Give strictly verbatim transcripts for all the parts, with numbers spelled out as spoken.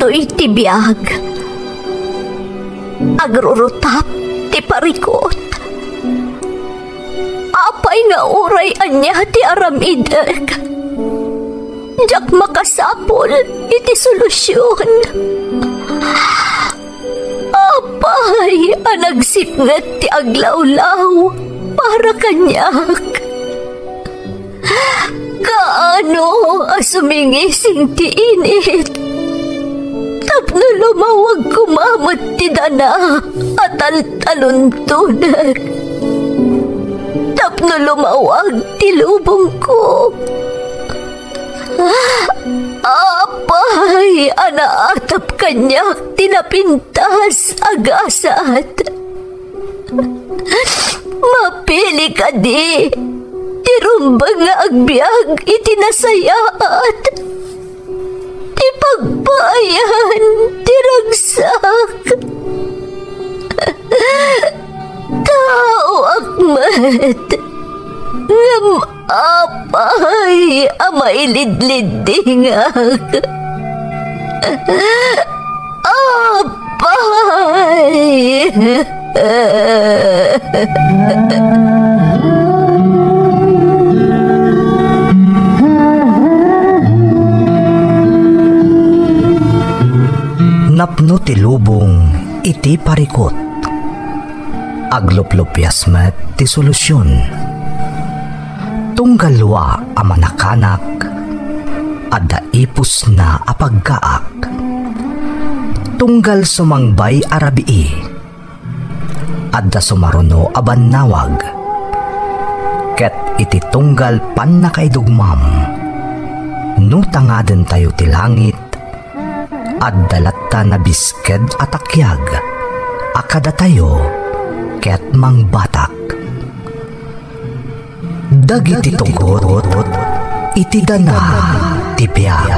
daytoy ti biag. Agrurutap ti parikut. Apay nga uray ania ti aramidek, diak makasapul iti solusion. Apay a nagsipnget ti aglawlaw para kaniak? Kaano a sumingising ti init tapno lumawag koma met ti dana a taltaluntonek, tapno lumawag ti lubongko? Apay a naatap kaniak ti napintas a gasat? Mapili kadi ti rumbeng nga agbiag iti nasayaat, ti pagpaayan ti ragsak. Taoak met, ngem apay a mailidliddingak? Apay! Napno ti lubong iti parikut. Agluplupias met ti solusion. Tunggal dua a manakanak, adda ipusna a paggaak. Tunggal sumangbay a rabii, adda sumaruno a bannawag. Ket iti tunggal pannakaidugmam, no tangadentayo ti langit, adda latta nabisked a takiag a kadatayo ket mangbatak. Dagiti tugot iti dana ti biag.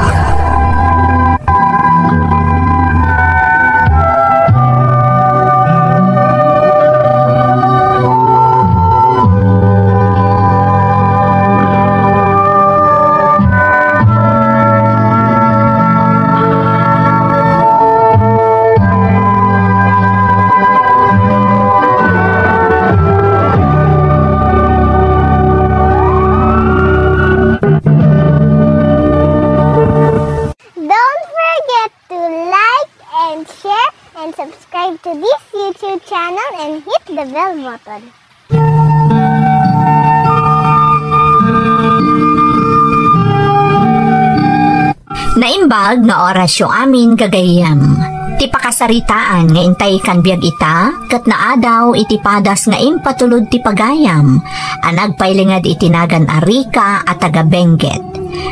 Don't forget to like and share and subscribe to this YouTube channel and hit the bell button. Naimbag nga orasyo amin, gagayyem. Ti pakasaritaan nga intay kan biag ita, ket naadaw iti padas nga impatulod ti pagayam, a nagpailinged iti nagan a Rica a taga Benguet.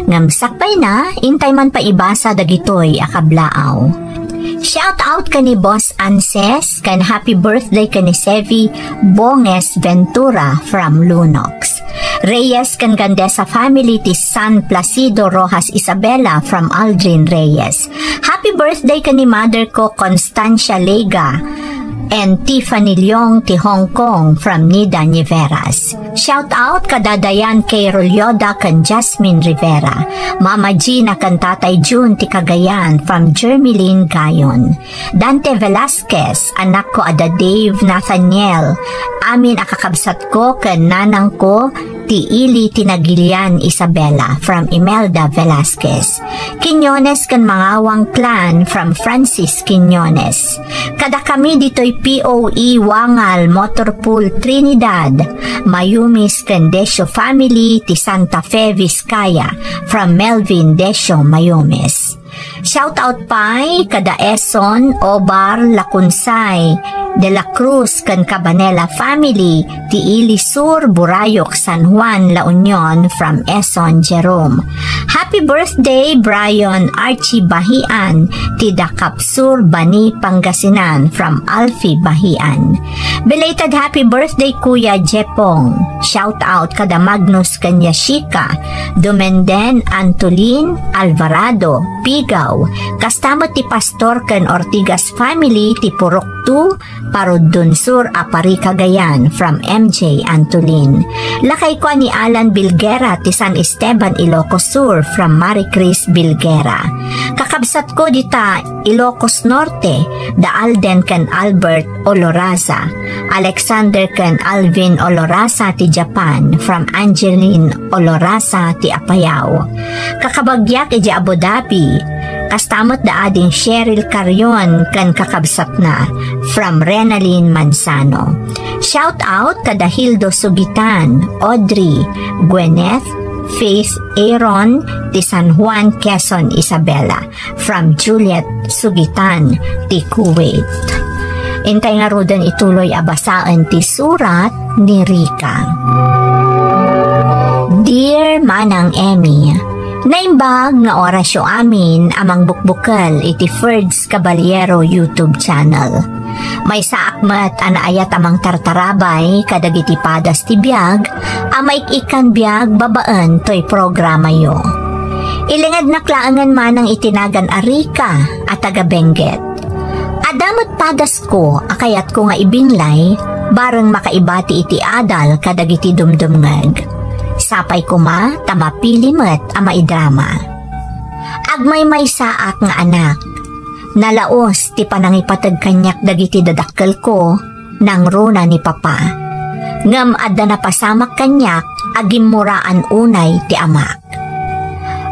Ngem sakbayna, intay man paibasa dagitoy a kablaaw. Shout out ken ni Boss Anses, ken happy birthday ken ni Sevi Bonges Ventura from Lunox. Reyes ken Gandesa family ti San Placido Rojas Isabela from Aldrin Reyes. Happy birthday ken ni mother ko, Constancia Lega, and Tiffany Leong ti Hong Kong from Nida Niveras. Shout out kada Dayan K. Rolyoda ken Jasmine Rivera, Mama Gina ken Tatay Jun ti Cagayan from Jermeline Gayon. Dante Velasquez, anakko a da Dave Nathaniel, amin a kakabsatko ken nanangko ti ili ti Nagilian Isabela from Imelda Velasquez. Quiñones ken Mangawang clan from Francis Quiñones. Kadakami ditoy P O E Wangal Motor Pool Trinidad, Mayumis ken Decio family ti Santa Fe, Vizcaya from Melvin Decio Mayumis. Shout out pay kada Eson, Obar, Lacunsay, De La Cruz ken Cabanela family ti Ili Sur, Burayok, San Juan, La Union from Eson Jerome. Happy birthday, Brian Archie Bahian, ti Dakap Sur, Bani, Pangasinan from Alfie Bahian. Belated happy birthday, Kuya Jepong. Shout out kada Magnus ken Yashika, Dumenden, Antolin, Alvarado, Pigaw, kasta met ti Pastor ken Ortigas family ti Purok two, Parudon Sur, Aparri, Cagayan, from M J Antolin. Lakayko a ni Alan Bilguera ti San Esteban, Ilocos Sur, from Marie Chris Bilguera. Kakab- Kakabsatko dita Ilocos Norte, da Alden ken Albert Oloraza, Alexander ken Alvin Oloraza ti Japan, from Angeline Oloraza ti Apayao. Kakabagiak idiay Abu Dhabi, kasta met da ading Cheryl Carrion ken kakabsatna, from Renalyn Manzano. Shout out kada Hildo Sugitan, Audrey, Gwyneth, Faith, Aaron, ti San Juan, Quezon, Isabela, from Juliet Sugitan, ti Kuwait. Intay ngaruden ituloy a basaen ti surat ni Rica. Dear Manang Emmy, naimbag nga orasyo amin a mangbukbukel iti Ferds Caballero YouTube channel. Maysaak met a naayat a mangtartarabay kadagiti padas ti biag a maik-ikkan biag babaen toy programayo. Ilingednak laengen manang iti nagan a Rica a taga Benguet. Adda met padasko a kayatko nga ibinlay bareng makaibati iti adal kadagiti dumdumngeg. Sapay koma ta mapili met a maidrama. Agmaymaysaak nga anak. Nalaos ti panangipateg kaniak dagiti dadakkelko nangruna ni Papa. Ngem adda napasamak kaniak a gimmuraan unay ti amak.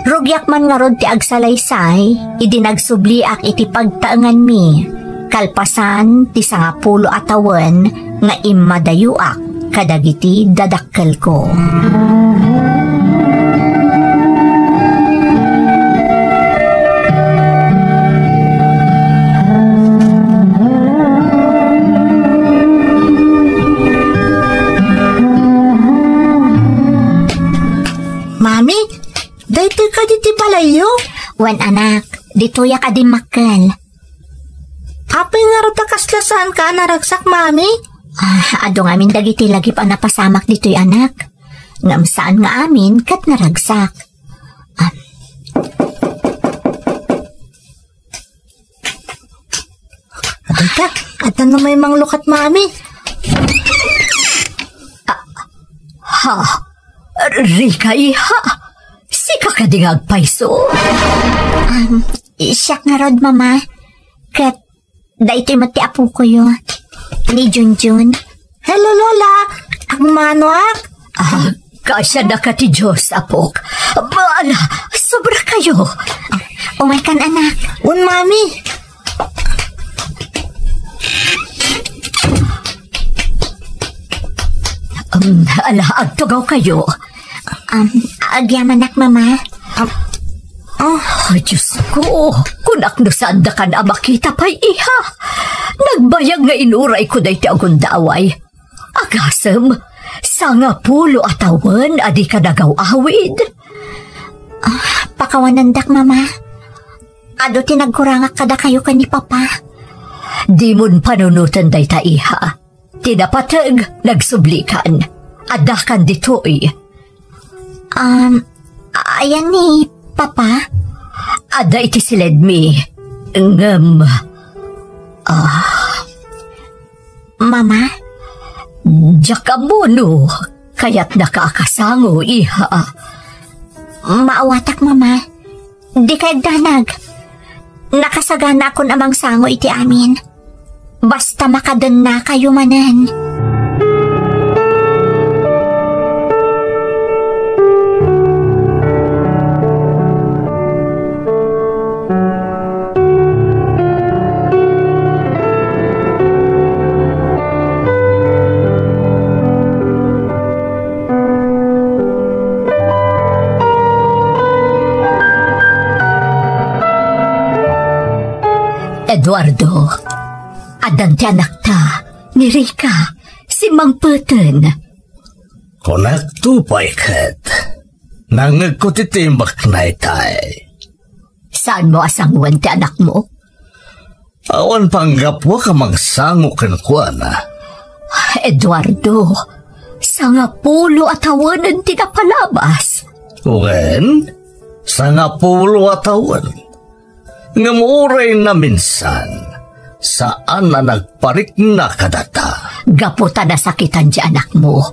Rugiak man ngarud ti agsalaysay idi nagsubliak iti pagtaenganmi, kalpasan ti sangapulo a tawen nga immadayoak kadagiti dadakkelko. Mami, daytoy kadi ti balayyo? Wen, anak, ditoyak a dimmakkel. Apay ngarud a kasla saanka a naragsak, Mami? Ah, adu ngamin dagiti lagip a napasamak ditoy, anak. Ngem saan nga amin ket naragsak. Ah. Adayta, adda no may manglukat, Mami. Ah, ha? Rica, iha? Sika kadi nga agpayso? Um, siak ngarud, Mama. Ket daytoy met ti apokoyo, ni Junjun. Hello, Lola. Agmanoak. Ah, kasiadaka ti Dios, apok. Baala, sobra kayo. Umaykan, anak. Un, Mami. Um, ala, agtugaw kayo. Um, agyamanak, Mama. Um, oh. Ay, Diyos ko. Kunak no saan dakan a makita pay, iha. Nagbayag nga inuray ko daytoy a gundaway. Agasem, sangapulo a tawen a dika nagaw-awid. Ah, pakawanendak, Mama. Adu ti nagkurangak kadakayo ken ni Papa. Dimon panunoten dayta, iha. Ti napateg, nagsublikan. Addakan ditoy. Um, ayan ni Papa? Adda iti siledmi. Ngem, ah, Mama? Diak ammo no kayatnaka a kasango, iha. Maawatak, Mama. Dika agdanag. Nakasaganakon a mangsango iti amin. Basta makadennakayo manen. Eduardo, addan ti anakta, ni Rica, simmangpeten. Kunakto pay ket, nangngegko ti timbakna itay. Saanmo a sangoen ti anakmo? Awan panggapuak a mangsango kenkuana. Eduardo, sangapulo a tawenen ti napalabas. Wen, sangapulo a tawen. Ngem uray naminsan, saan a nagparikna kadata. Gapu ta nasakitan ti anakmo.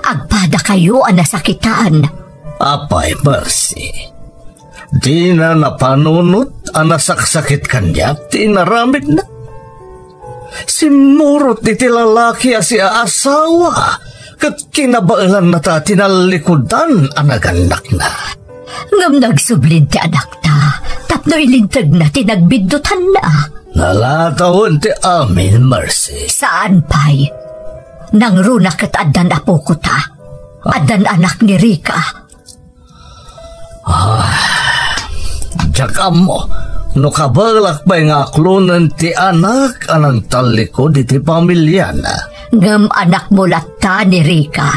Agpadakayo a nasakitan. Apay, Mercy, dina napanunot a nasaksakit kaniak ti inaramidna. Simmurot iti lalaki a siaasawa ket kinabaelanna ta tinallikudan a nagannakna. Ngem nagsublin ti anakta tapno ilintegna ti nagbiddutanna. Nalatawen ti amin, Mercy. Saan pay. Nangruna ket addan apokota. Addan anak ni Rica. Ah, diak ammo no kabaelak pay nga aklonen ti anak a nagtallikud iti pamiliana. Ngem anakmo latta ni Rica.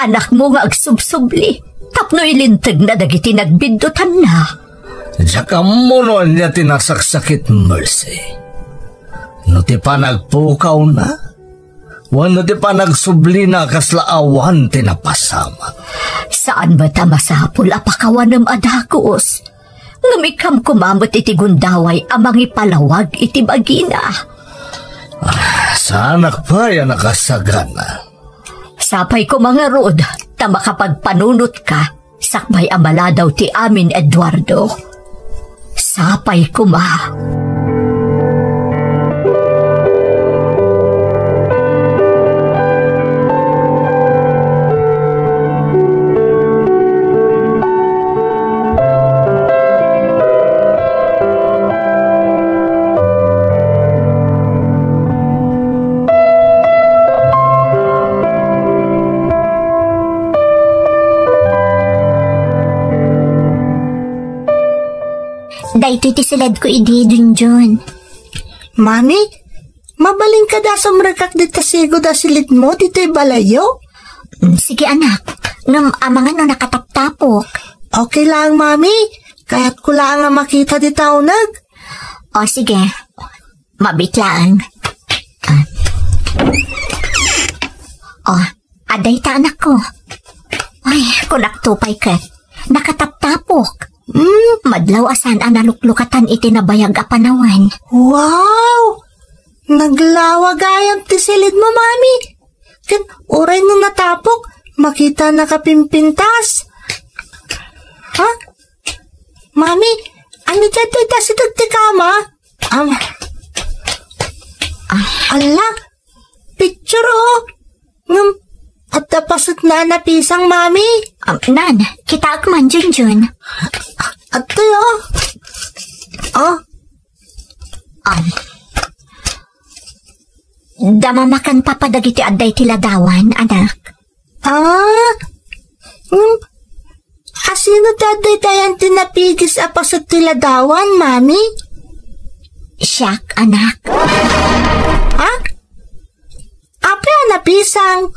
Anakmo nga agsubsubli tapno ilintegna dagiti nagbiddutanna. Diak ammo no ania ti nasaksakit, Mercy. No ti panagpukawna, wenno ti panagsublina a kasla awan ti napasamak. Saan met a masapul a pakawanem a dagus, ngem ikkam koma met iti gundaway a mangipalawag iti bagina. Ah, saanak pay a nakasagana. Sapay koma ngarud ta makapagpanunotka sakbay a maladaw ti amin, Eduardo. Sapay koma. Daytoy ti siledko idi, Junjun. Mami, mabalin kada sumrekak dita sigud a silidmo ditoy balayyo? Mm, sige, anak. Ngem amangan no nakataptapok. Okay lang, Mami. Kayatko lang a makita dita uneg. O, sige. Mabit laeng. Ah. O, adda ita, anakko. Ay, kunakto pay ket. Nakataptapok. Hmm, madlaw a saan a naluklukatan iti nabayag a panawen. Wow! Naglawa gayam ti silidmo, Mami. Ken uray no natapok, makita nakapimpintas. Ha? Mami, ania daytoy ta sideg ti kama? Am. Ah, ala, picture, oh. Ngem, adda paset na a napisang, Mami. Am, nan, kitaek man, Junjun. Adtoy, oh. Oh. Am. Damamakan papa dagiti adda iti ladawan, anak. Ah? Hmm? Asino ti adda itayan ti napigis a paset ti ladawan, Mami? Siak, anak. Ha? Apay a napisang?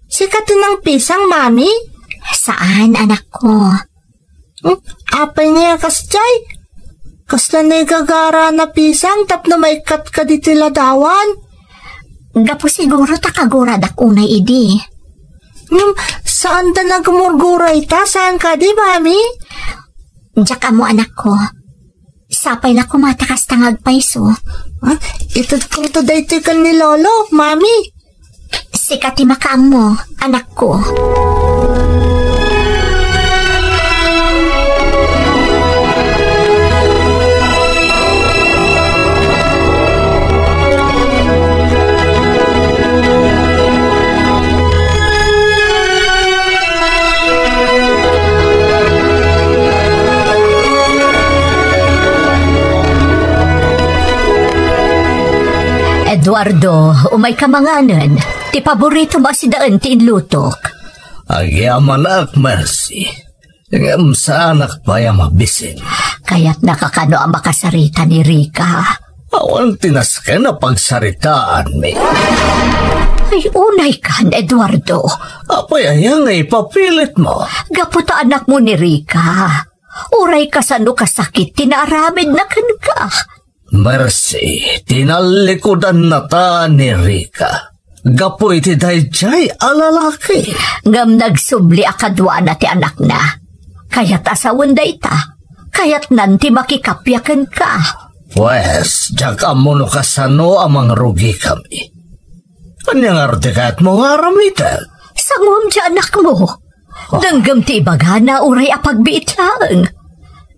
Sika ti nangpisang, Mami? Saan, anakko. Hmm? Apay nga kas jay? Kasla naigagara a napisang tapno maikkatka ditoy ladawan? Gapu siguro ta kaguradak unay idi. Ngem, saan ta nagmurgura ita? Saan kadi, Mami? Diak ammo, anakko. Sapay la koma ta kasta nga agpayso. Ah, itedko daytoy ken ni Lolo, Mami. Sika ti makaammo, anakko. Eduardo, umayka manganen. Ti paboritom a sidaen ti inlutok. Agyamanak, Mercy. Ngem saanak pay a mabisin. Kayatnaka kano a makasarita ni Rica? Awan ti nasken a pagsaritaanmi. Ay, unaykan, Eduardo. Apay aya nga ipapilitmo? Gapu ta anakmo ni Rica. Uray kasano kasakit ti naaramidna kenka. Mercy, tinallikudannata ni Rica gapu iti daydiay a lalaki. Ngem nagsubli a kaduana ti anakna. Kayat a sawen dayta. Kayatnan ti makikappia kenka. Pues, diak ammo no kasano a mangrugikami. Ania ngarud ti kayatmo nga aramiden? Sanguem ti anakmo. Denggem ti ibagana uray a pagbiit laeng.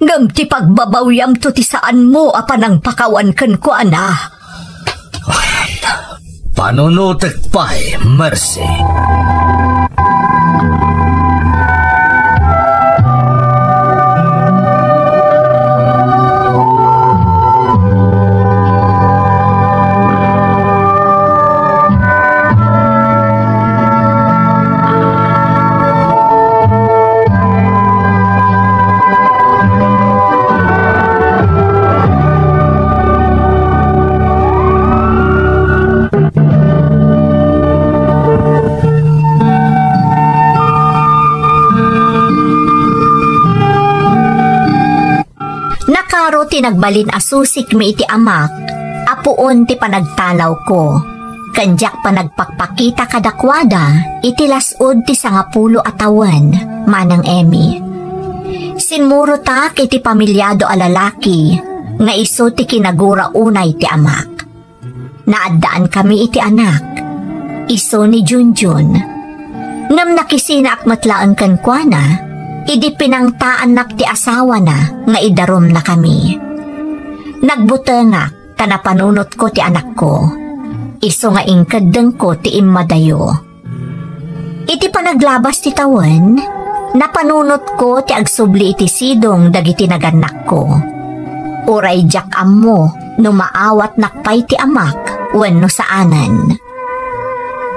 Ngem ti pagbabawiamto ti saanmo a panangpakawan kenkuana. Panunotek pay, Mercy. Nakaro ti nagbalin a susikmi iti amak a puon ti panagtalawko, ken diak panagpakpakita kadakuada iti las-ud ti sangapulo a tawen, Manang Emmy. Simmurotak iti pamiliado a lalaki nga isu ti kinagura unay ti amak. Naaddaankami iti anak, isu ni Junjun. Ngem nakisinaak met laeng kenkuana idi pinangtaannak ti asawana nga idarumnakami. Nagbutengak ta napanunotko ti anakko, isu nga inkeddengko ti immadayo. Iti panaglabas ti tawen, napanunotko ti agsubli iti sidong dagiti nagannakko. Uray diak ammo no maawatnak pay ti amak wenno saanen.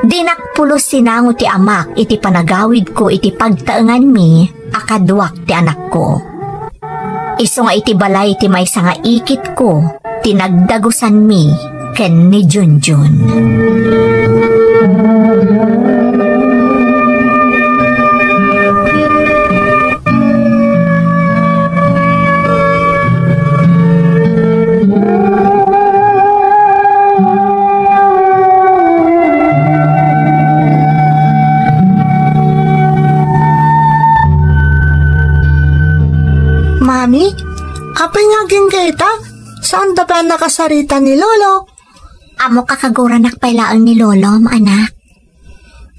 Dinak pulos sinango ti amak iti panagawidko iti pagtaenganmi a kaduak ti anakko. Isu nga iti balay ti maysa nga ikitko ti nagdagusanmi ken ni Junjun. Mami, apay nga agingga ita? Saanda pay a nakasarita ni Lolo? Ammok a kaguranak pay laeng ni Lolom, anak.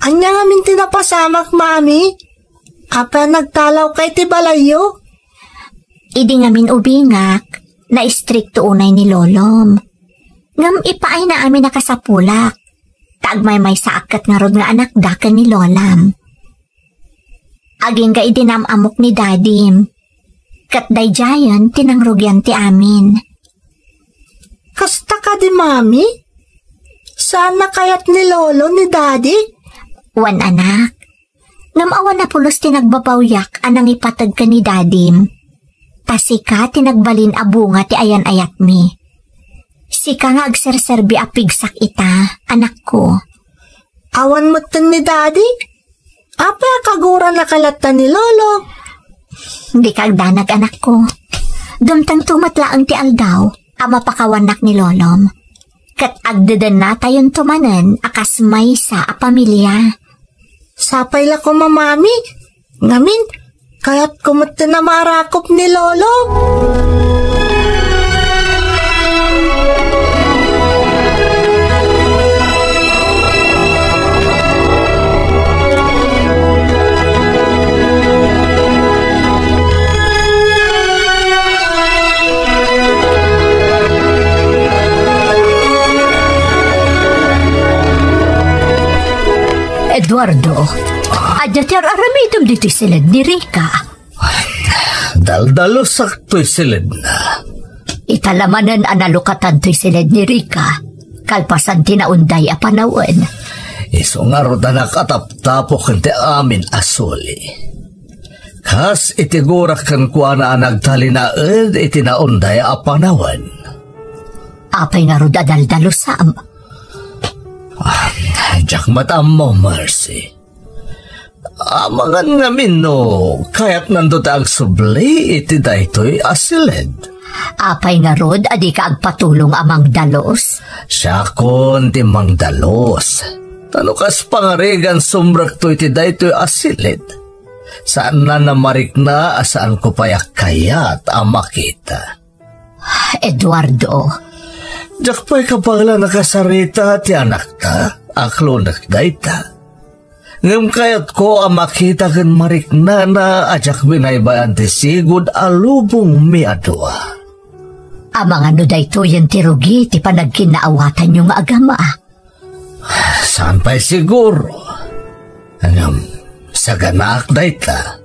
Ania ngamin ti napasamak, Mami? Apay a nagtalawka iti balayyo? Idi ngamin ubingak, naistrikto unay ni Lolom. Ngem ipaayna amin a kasapulak, ta agmaymaysaak ket ngarud nga anakda ken ni Lolam. Agingga idi naam-ammok ni Dadim, ket daydiayen ti nangrugian ti amin. Kasta kadi, Mami? Saan a kayat ni Lolo ni Dadi? Wen, anak. Ngem awan a pulos ti nagbabawiak a nangipateg ken ni Dadim. Ta sika ti nagbalin a bunga ti ayan-ayatmi. Sika nga agserserbi a pigsak ita, anakko. Awan metten ni Dadi? Apay a kaguranaka latta ni Lolo? Dika agdanag, anakko. Dumtengto met laeng ti aldaw a mapakawannak ni Lolom. Ket agdedennatayonto manen a kas maysa a pamilia. Sapay la koma, Mami. Ngamin, kayatko met ti namarakop ni Lolo. Eduardo, ania ti ar-aramidem ditoy siled ni Rica? Daldalusak toy siledna. Ita la manen a nalukatan toy siled ni Rica, kalpasan ti naunday a panawen. Isu ngarud a nakataptapo ken ti amin a suli. Kas iti gurak kenkuana a nagtalinaed iti naunday a panawen. Apay ngarud a daldalusam? Ah, diak met ammo, Mercy. Amangan ngamin no kayatnanto ti agsubli iti daytoy a siled. Apay ngarud a dika agpatulong a mangdalus? Siakon ti mangdalus. Ta no kas pangarigan sumrekto iti daytoy a siled, saanna a marikna a saanko pay a kayat a makita. Eduardo. Diak pay kabaelan a kasarita ti anakta, aklonek dayta. Ngem kayatko a makita ken mariknana a diak binaybay-an ti sigud a lubongmi a dua. Amangan no daytoyen ti rugi ti panagkinnaawatanyo nga agama. Saan pay siguro. Ngem, saganaak dayta.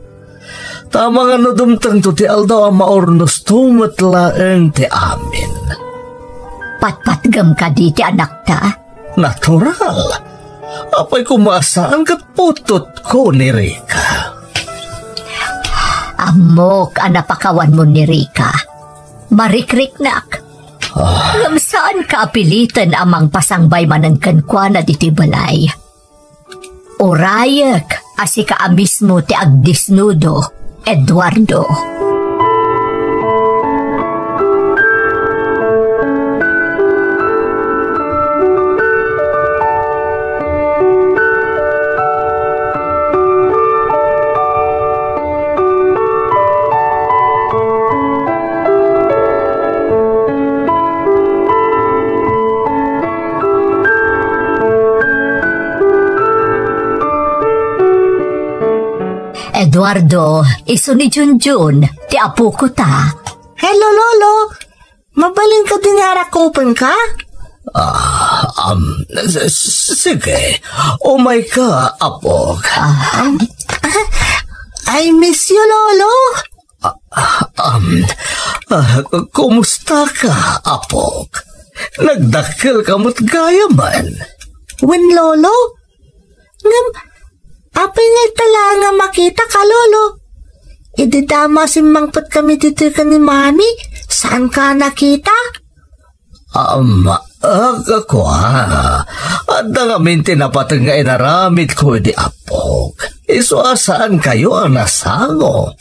Ta amangan no dumtengto ti aldaw a maurnosto met laeng ti amin. Patpatgem kadi ti anakta? Natural. Apay koma a saan ket putotko ni Rica? Ammok a napakawanmo ni Rica. Marikriknak. Ah. Ngem saanka a piliten a mangpasangbay manen kenkuana ditoy balay. Urayek a sika a mismo ti agdesnudo, Eduardo. Eduardo, isu ni Junjun, ti apoko ta. Hello, Lolo. Mabalin kadi nga arakupenka? Ah, um, s-, s-, sige. Umayka, apok. Ah. Um, ah, I miss you, Lolo. Ah, ah, um, ah, kumusta ka, apok? Nagdakkel ka met gayamen. Wen, Lolo. Ngem, apay nga ita laeng a makitaka, Lolo? Idi damo a simmangpetkami ditoy ken ni Mami, saanka a nakita? Am, ah, kua, adda ngamin ti napateg nga inaramidko idi apok. Isu a saankayo a nasango.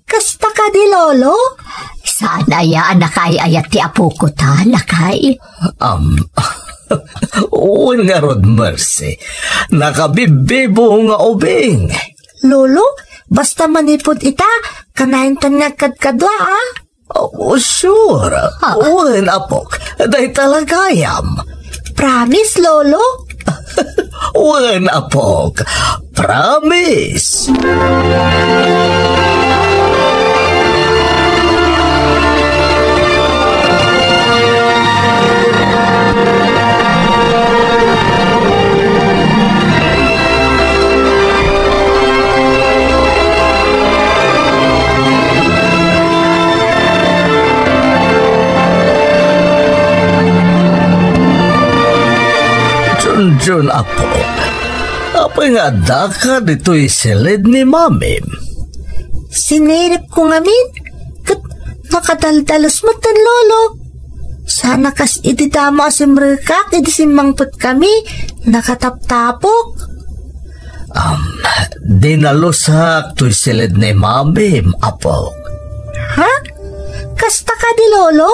Kasta kadi, Lolo? Saan aya a nakaay-ayat ti apoko ta, lakay? Am, wen ngarud, Mercy, nakabibbibo nga ubing. Lolo, basta manipud ita, kanayon ta nga agkadkadua, a? Oh, sure. Ah. Wen, apok, dayta la gayam. Promise, Lolo? Wen, apok. Promise. Junjun, apo, apay nga addaka ditoy silid ni Mamim? Siniripko ngamin, ket nakadaldalus met ni Lolo. Saan a kas idi damo a simrekak idi simmangpetkami, nakataptapok. Am, dinalusak toy silid ni Mamim, apok. Ha? Kasta kadi, Lolo?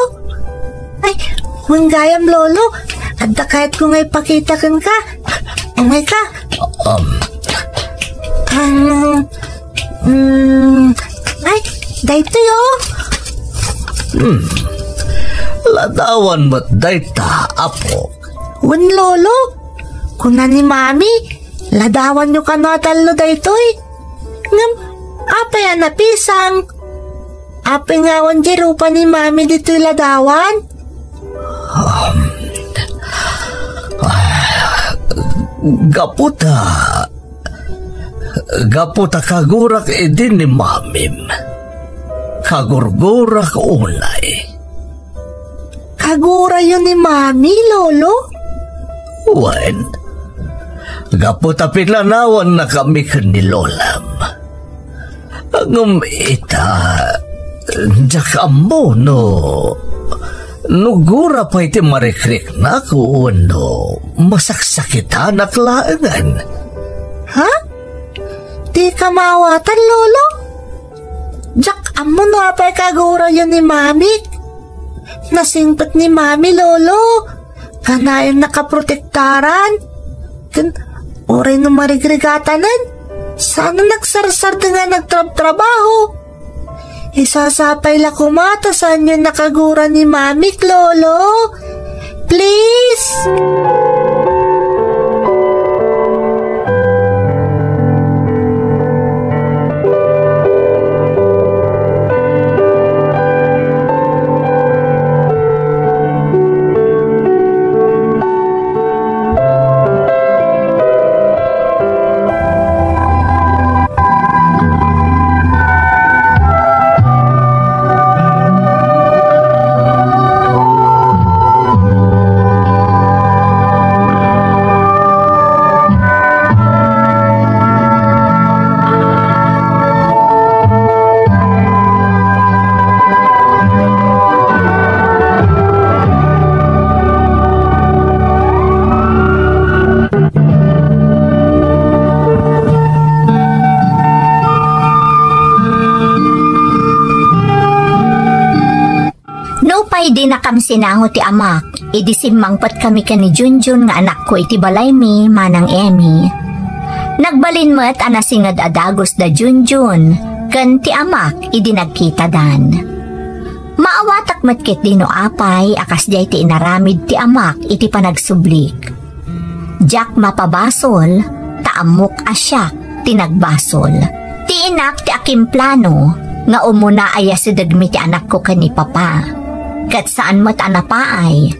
Ay, wen gayam, Lolo. Adda kayatko nga ipakita kenka. Umayka. Um, Ang, mm, ay, daytoy, oh. Hmm. Ladawan met dayta, apo. Wen, Lolo. Kuna ni Mami, ladawanyo kano a tallo daytoy. Ngem, apay a napisang? Apay nga awan diay rupa ni Mami ditoy ladawan? Um, ah, gapu ta, gapu ta kagurak idi ni Mamim. Kagurgurak unay. Kagurayo ni Mami, Lolo? Wen, gapu ta pinanawannakami ken ni Lolam. Ngem ita, diak ammo no, no gura pay ti marikriknak wenno masaksakitanak laengen. Ha? Dika maawatan, Lolo? Diak ammo no apay kagurayo ni Mamik. Nasingpet ni Mami, Lolo. Kanayon nakaprotektaran. Ken, uray no marigrigatanen, saan a nagsarsardeng a nagtrabtrabaho. Isasapay la koma ta saanyo nakagura ni Mamik, Lolo. Please. Idi nakamsinango ti amak, idi simmangpetkami ken ni Junjun nga anakko iti balaymi, Manang Emmy. Nagbalin met a nasinged a dagus da Junjun ken ti amak idi nagkitadan. Maawatak met ketdi no apay a kasdiay ti inaramid ti amak iti panagsublik. Diak mapabasol, ta ammok a siak ti nagbasol. Ti inak ti akimplano nga umuna a yasidegmi ti anakko ken ni Papa. Ket saan met a napaay,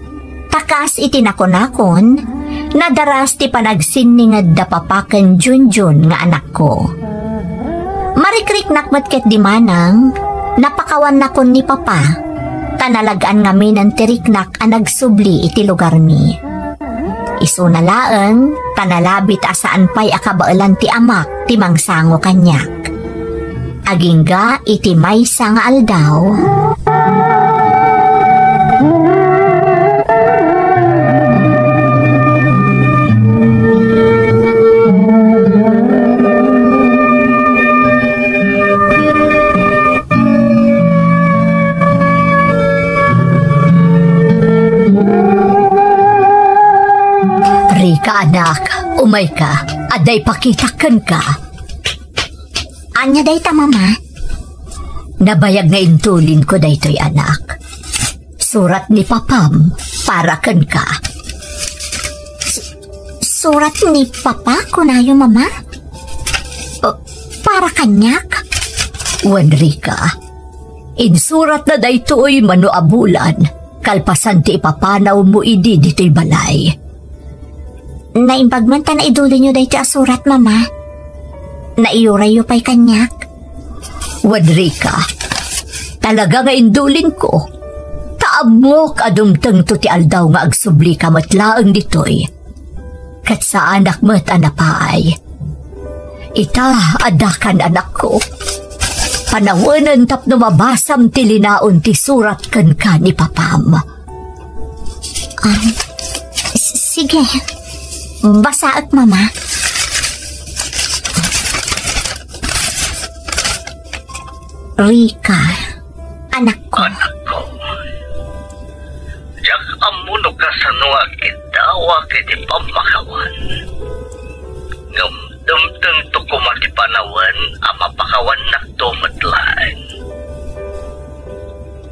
ta kas iti nakunakon, nadaras ti panagsinninged da Papa ken Junjun nga anakko. Marikriknak met ketdi manang, napakawannakon ni Papa, ta nalag-an ngaminen ti riknak a nagsubli iti lugarmi. Isuna laeng, ta nalabit a saan pay a kabaelan ti amak ti mangsango kaniak. Agingga iti maysa nga aldaw. Rika, anak, umayka. Adda ipakitak kenka. Ania dayta, Mama? Nabayag nga indulinko daytoy, anak. Surat ni Papam para kenka. Surat ni Papa, kunayo, Mama? Pa-, para kaniak? Wen, Rika, insuratna daytoy mano a bulan, kalpasan ti ipapanawmo idi ditoy balay. Naimbag man ta naidulinyo daytoy a surat, Mama. Naiyurayyo pay kaniak? Wen, Rika, talaga nga indulinko. Ta ammok a dumtengto ti aldaw nga agsublika met laeng ditoy. Ket saanak met a napaay. Ita, addakan, anakko. Panawenen tapno mabasam ti linaon ti surat kenka ni Papam. Um, s-, sige. Basaek, Mama. Rika, anakko. Anakko. Diak ammo no kasano a kiddawak iti pammakawan. Ngem dumtengto koma ti panawen a mapakawannakto met laeng.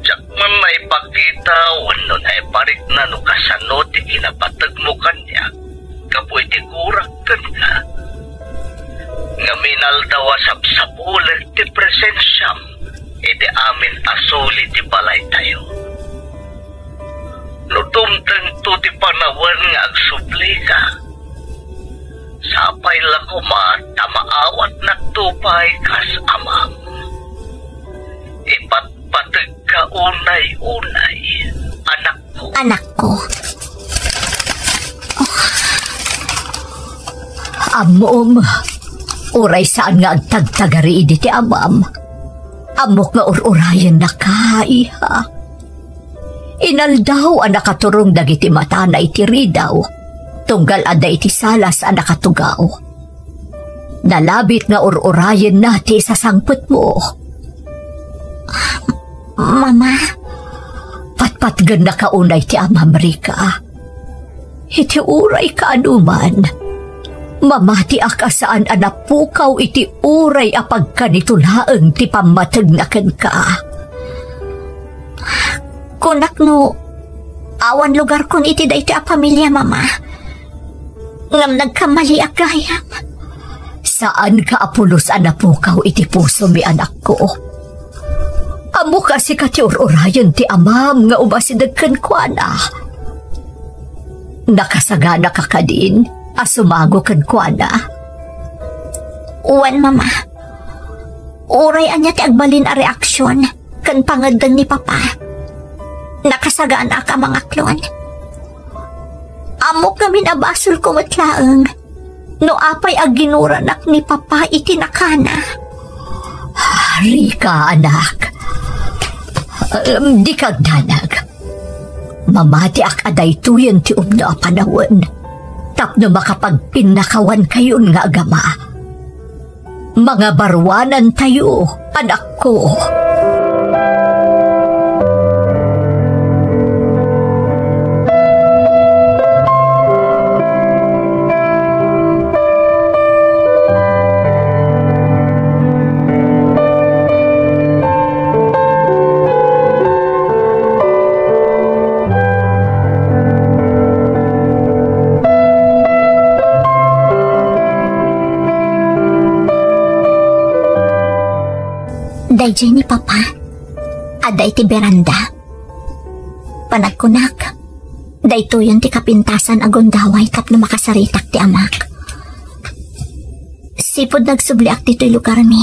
Diak man naipakita wenno naiparikna no kasano ti kinapategmo kaniak gapu iti gurak kenka. Ngem inaldaw a sapsapulek ti presensiam iti amin a suli ti balaytayo. No dumtengto ti panawen nga agsublika, sapay la koma ta maawatnakto pay kas amam. Ipatpategka unay-unay, anakko. Anakko. Ammom, uray saan nga agtagtagari idi ti amam, ammok nga ur-urayennaka, iha. Inaldaw a nakaturong dagiti matana iti ridaw, tunggal adda iti salas a nakatugaw. Nalabit nga ur-urayenna ti isasangpetmo. Mama? Patpatgennaka unay ti amam, Rika. Iti uray kaanuman, mamatiak a saan a napukaw iti uray a pagkanito laeng ti pammategna kenka. Kunak no awan lugarkon iti daytoy a pamilia, Mama. Ngem nagkamaliak gayam. Saanka a pulos a napukaw iti pusomi, anakko. Ammok a sika ti ur-urayen ti amam nga umasideg kenkuana. Nakasaganaka kadin a sumango kenkuana? Wen, Mama. Uray ania ti agbalin a reaksion ken pangeddeng ni Papa, nakasaganaak a mangaklon. Ammok ngamin a basolko met laeng no apay a ginuranak ni Papa iti nakana. Rika, anak. Em, dika agdanag. Mamatiak a daytoyen ti umno a panawen tapno makapagpinnakawankayon nga agama. Mangabaruanantayo, anakko. Daydiay ni Papa. Adda iti beranda. Panagkunak, daytoyen ti kapintasan a gundaway tapno makasaritak ti amak. Sipud nagsubliak ditoy lugarmi,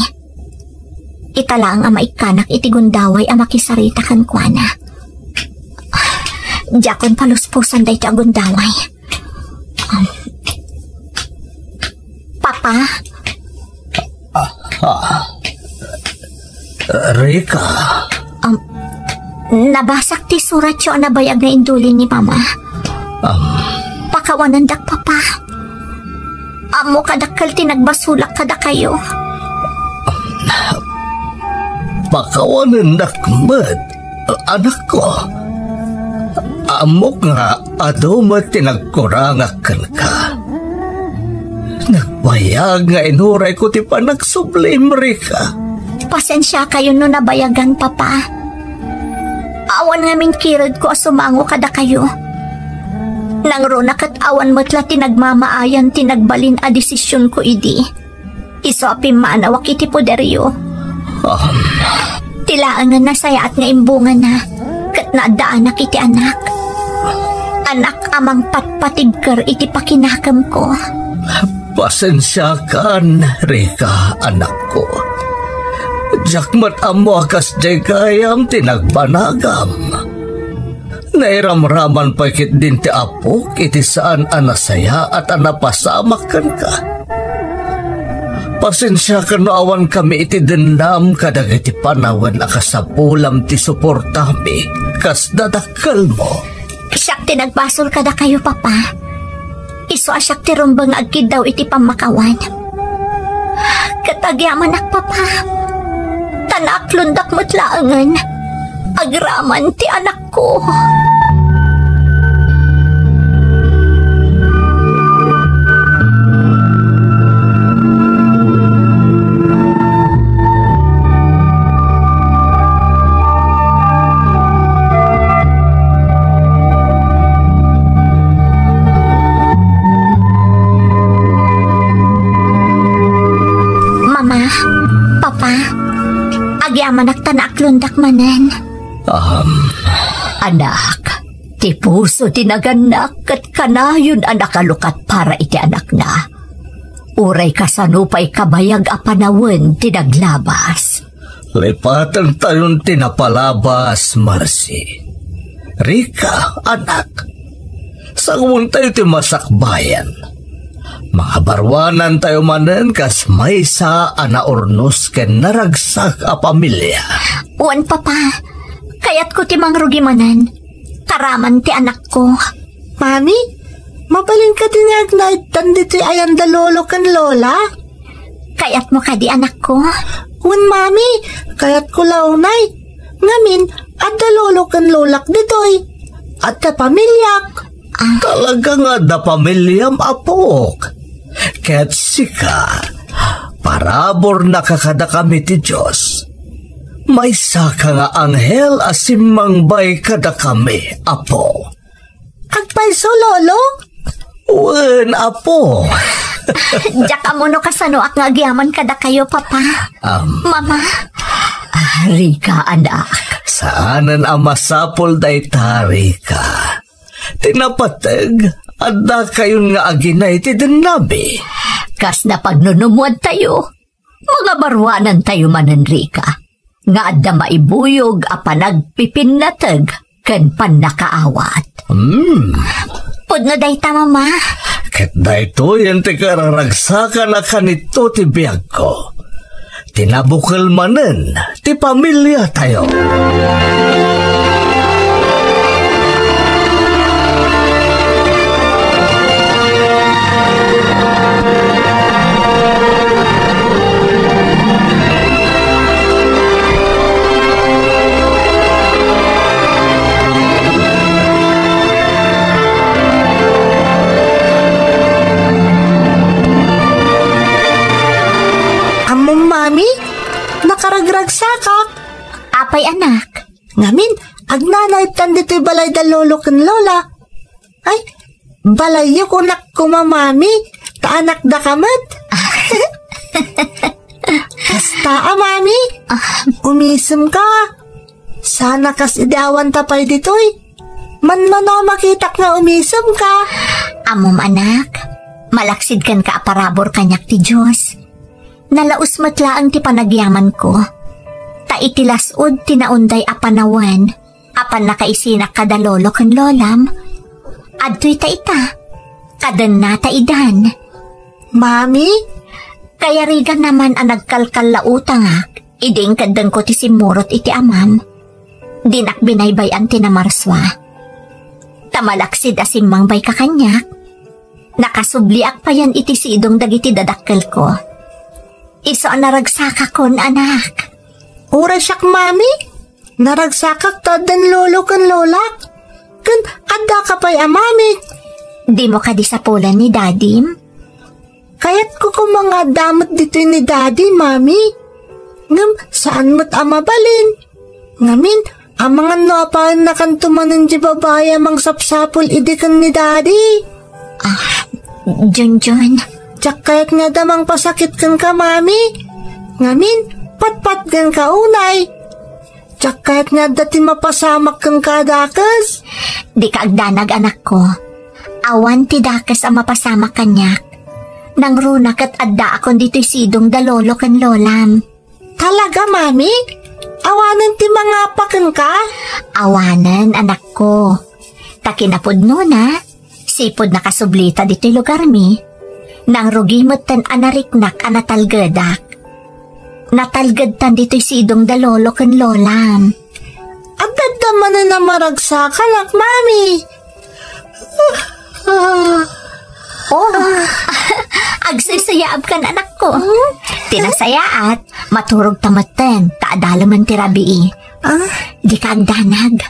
ita laeng a maikkanak iti gundaway a makisarita kenkuana. Diakon palusposan daytoy a gundaway. Um, Papa? Ah, ah. Rika. Um, nabasak ti suratyo a nabayag nga indulin ni Mama. Um. Pakawanendak, Papa. Ammok a dakkel ti nagbasolak kadakayo. Pakawanennak met, anakko. Ammok nga adu met ti nagkurangak kenka. Nagbayag nga inurayko ti panagsublim, Rika. Pasensiakayon no nabayagan, Papa. Awan ngamin kiredko a sumango kadakayo. Nangruna ket awan met la ti nagmamaayan ti nagbalin a desisionko idi. Isu a pimmanawak iti poderyo. Um. Ti laengen nasayaat nga imbungana, ket naaddaanak iti anak. Anak a mangpatpatigker iti pakinakemko. Pasensiakan, Rika, anakko. Diak met ammo a kasdiay gayam ti nagbanagam. Nairamraman pay ketdin ti apok iti saan a nasayaat a napasamak kenka. Pasensiakan no awan kami iti dennam kadagiti panawen a kasapulam ti suportami kas dadakkelmo. Siak ti nagbasol kadakayo, Papa. Isu a siak ti rumbeng nga agkiddaw iti pammakawan. Ket agyamanak, Papa, ta naaklondak met laengen agraman ti anakko. Mama, Papa, agyamanak ta naaklondak manen. Um. Anak, ti puso ti nagannak ket kanayon a nakalukat para iti anakna. Uray kasano pay kabayag a panawen ti naglabas. Lipatentayon ti napalabas, Marcy. Rika, anak. Sangoentayo ti masakbayan. Mangabaruanantayo manen kas maysa a naurnos ken naragsak a pamilia. Wen, Papa. Kayatko ti mangrugi manen. Karaman ti anakko. Mami, mabalin kadi nga agnaedtan ditoy ayan da lolo ken lola? Kayatmo kadi, anakko? Wen, Mami, kayatko la unay. Ngamin, adda lolo ken lolak ditoy. Adda pamiliak. Ah. Talaga nga adda pamiliam, apok. Ket sika, paraburna kadakami ti Dios. Maysaka nga anghel a simmangbay kadakami, apo. Agpayso, Lolo? Wen, apo. Diak ammo no kasanoak nga agyaman kadakayo, Papa. Am. Mama. Ah, Rika, anak. Saanen a masapul dayta, Rika. Ti napateg, addakayon nga aginay ti dennami. Kas napagnunumuadtayo, mangabaruanantayo manen, Rika, nga adda maibuyog a panagpipinnateg ken pannakaawat. Hmm. Pudno dayta, Mama. Ket daytoyen ti kararagsakan a kanito ti biagko. Ti nabukel manen ti pamiliatayo. Ammom, Mami, nakaragragsakak. Apay, anak? Ngamin, agnanaedtan ditoy balay da lolo ken lola. Ay, balayyo kunak koma, Mami, ta anakdaka met. Kasta a, Mami? Ah. Umisemka. Sana kas idi awanta pay ditoy. Mano a makitak nga umisemka. Ammom, anak, malaksid kenka a parabur kaniak ti Dios. Nalaus met laeng ti panagyamanko. Ta iti las-ud ti naunday a panawen, a pannakaisinak kada lolo ken lolam, adtoy ta ita, kadenna ta idan. Mami? Kayariganna man a nagkalkallautangak idi inkeddengko ti simmurot iti amam. Dinak binaybay-an ti namarsua. Ta malaksid a simmangbayka kaniak, nakasubliak payen iti sidong dagiti dadakkelko. Isu a naragsakakon, anak. Uray siak, Mami. Naragsakak ta addan lolo ken lolak. Ken addaka pay a mamik. Dimo kadi sapulan ni Dadim? Kayatko koma nga adda met ditoy ni Dadi, Mami. Ngem saan met a mabalin. Ngamin, amangan no apayennakanto manen di babai a mangsapsapul idi ken ni Dadi. Ah, Junjun. Diak kayat nga adda mangpasakit kenka, Mami. Ngamin, patpatgenka unay. Diak kayat nga adda ti mapasamak kenka a dakes. Dika agdanag, anakko. Awan ti dakes a mapasamak kaniak. Nangruna ket addaakon ditoy sidong da lolo ken lolam. Talaga, Mami? Awanen ti mangapa kenka? Awanen, anakko. Ta kinapudnona, sipud nakasublita ditoy lugarmi, nangrugi metten a nariknak a natalgedak. Natalgedtan ditoy sidong da lolo ken lolam. Adda manen a maragsakanak, Mami. Oh, agsaysayaabkan, anakko. Hmm? Ti nasayaat, maturog ta metten, ta adalemen ti rabii. Ah? Dika agdanag.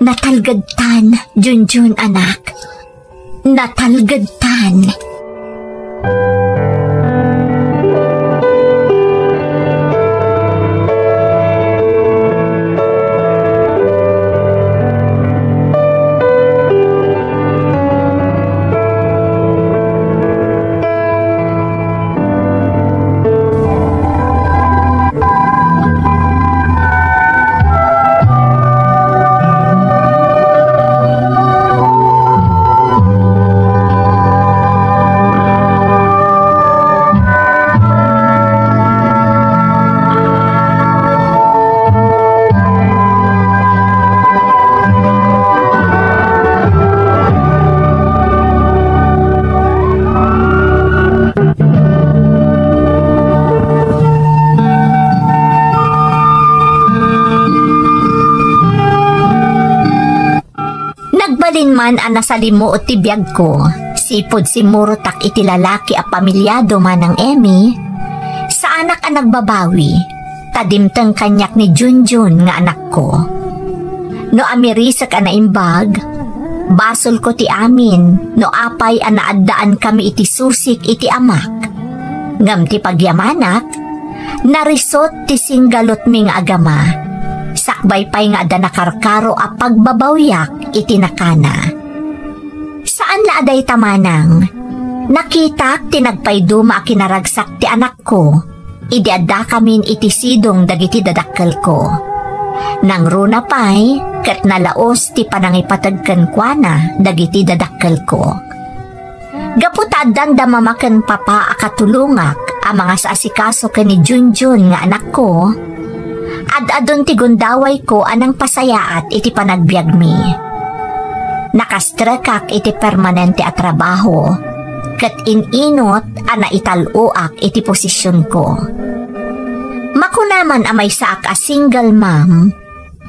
Natalgedtan, Junjun, anak. Natalgedtan. Nagbalin man a nasalimuot ti biagko, sipud simmurotak iti lalaki a pamilyado, Manang Emmy, saanak a nagbabawi, ta dimteng kaniak ni Junjun nga anakko. No amirisek a naimbag, basolko ti amin no apay a naaddaankami iti susik iti amak. Ngem ti pagyamanak, narisot ti singgalutmi nga agama. Sakbay pay nga adda nakarkaro a pagbabawiak iti nakana. Saan la a dayta, manang. Nakitak ti nagpaiduma a kinaragsak ti anakko idi addakamin iti sidong dagiti dadakkelko. Nangruna pay ket nalaos ti panangipateg kenkuana dagiti dadakkelko. Gapu ta addanda mama ken papa a katulongak a mangasasikaso ken ni Junjun nga anakko, ad-adun ti gundawayko a nangpasayaat iti panagbiagmi. Nakastrekak iti permanente a trabaho, ket in-inut a naital-oak iti posisionko. Makuna man a maysaak a single mom,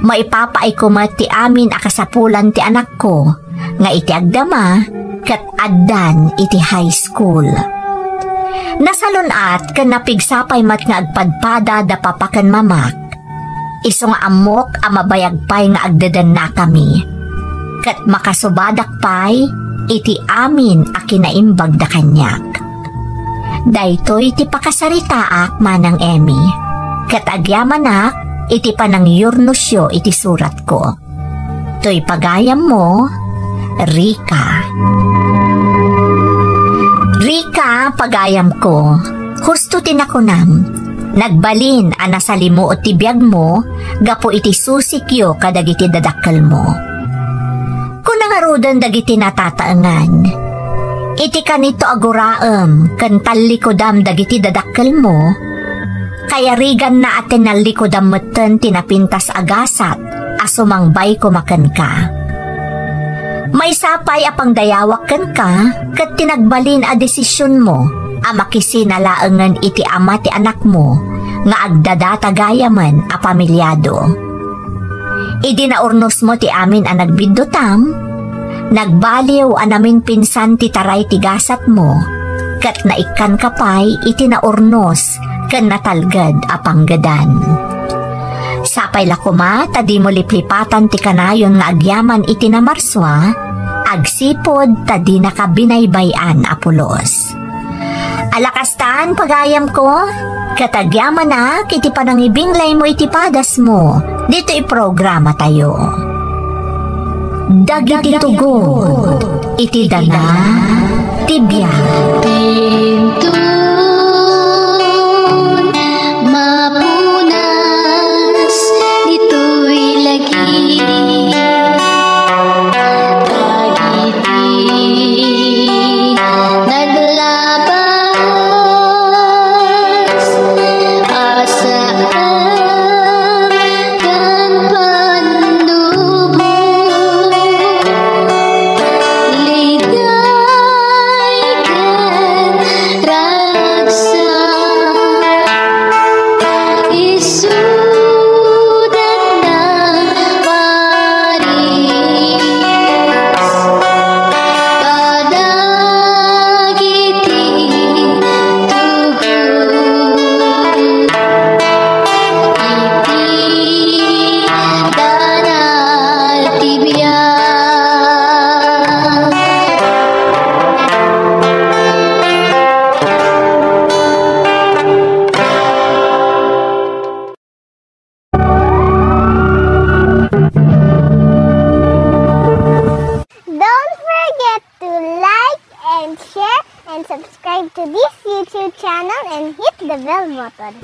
maipapaayko met ti amin a kasapulan ti anakko nga iti agdama ket addan iti high school. Nasalun-at ken napigsa pay met nga agpadpada da papa ken mamak. Isu nga ammok a mabayag pay nga agdedennakami, ket makasubadak pay iti amin a kinaimbagda kaniak. Daytoy ti pakasaritaak, Manang Emmy, ket agyamanak iti panangyurnosyo iti suratko. Toy pagayammo, Rica. Rica, pagayamko, husto ti nakunam. Nagbalin a nasalimuot ti biagmo gapu iti susikyo kadagiti dadakkelmo. Kuna ngaruden dagiti natataengan, iti kanito a guraem ken tallikudam dagiti dadakkelmo, kayariganna a tinallikudam metten ti napintas a gasat a sumangbay koma kenka. Maysa pay a pangdayawak kenka ket ti nagbalin a desisionmo a makisinalaengen iti ama ti anakmo nga agdadata gayamen a pamilyado. Idi naurnosmo ti amin a nagbiddutam, nagbaliw a naminpinsan ti taray ti gasatmo, ket naikkanka pay iti naurnos ken natalged a panggedan. Sapay la koma ta dimo liplipatan ti kanayon nga agyaman iti namarsua, agsipud ta dinaka binaybay-an a pulos. Ala kastan, pagayamko, ket agyamanak iti panangibinglaymo iti padasmo ditoy programatayo. Dagiti tugon iti dana ti biag. Inton mapunas ditoy lagi, dagiti naglabas a saan ken pannubo, liday ken ragsak, isuda Paris, kadagiti tugon iti danal ti biag. Don't forget to like and share and subscribe to this YouTube channel and hit the bell button.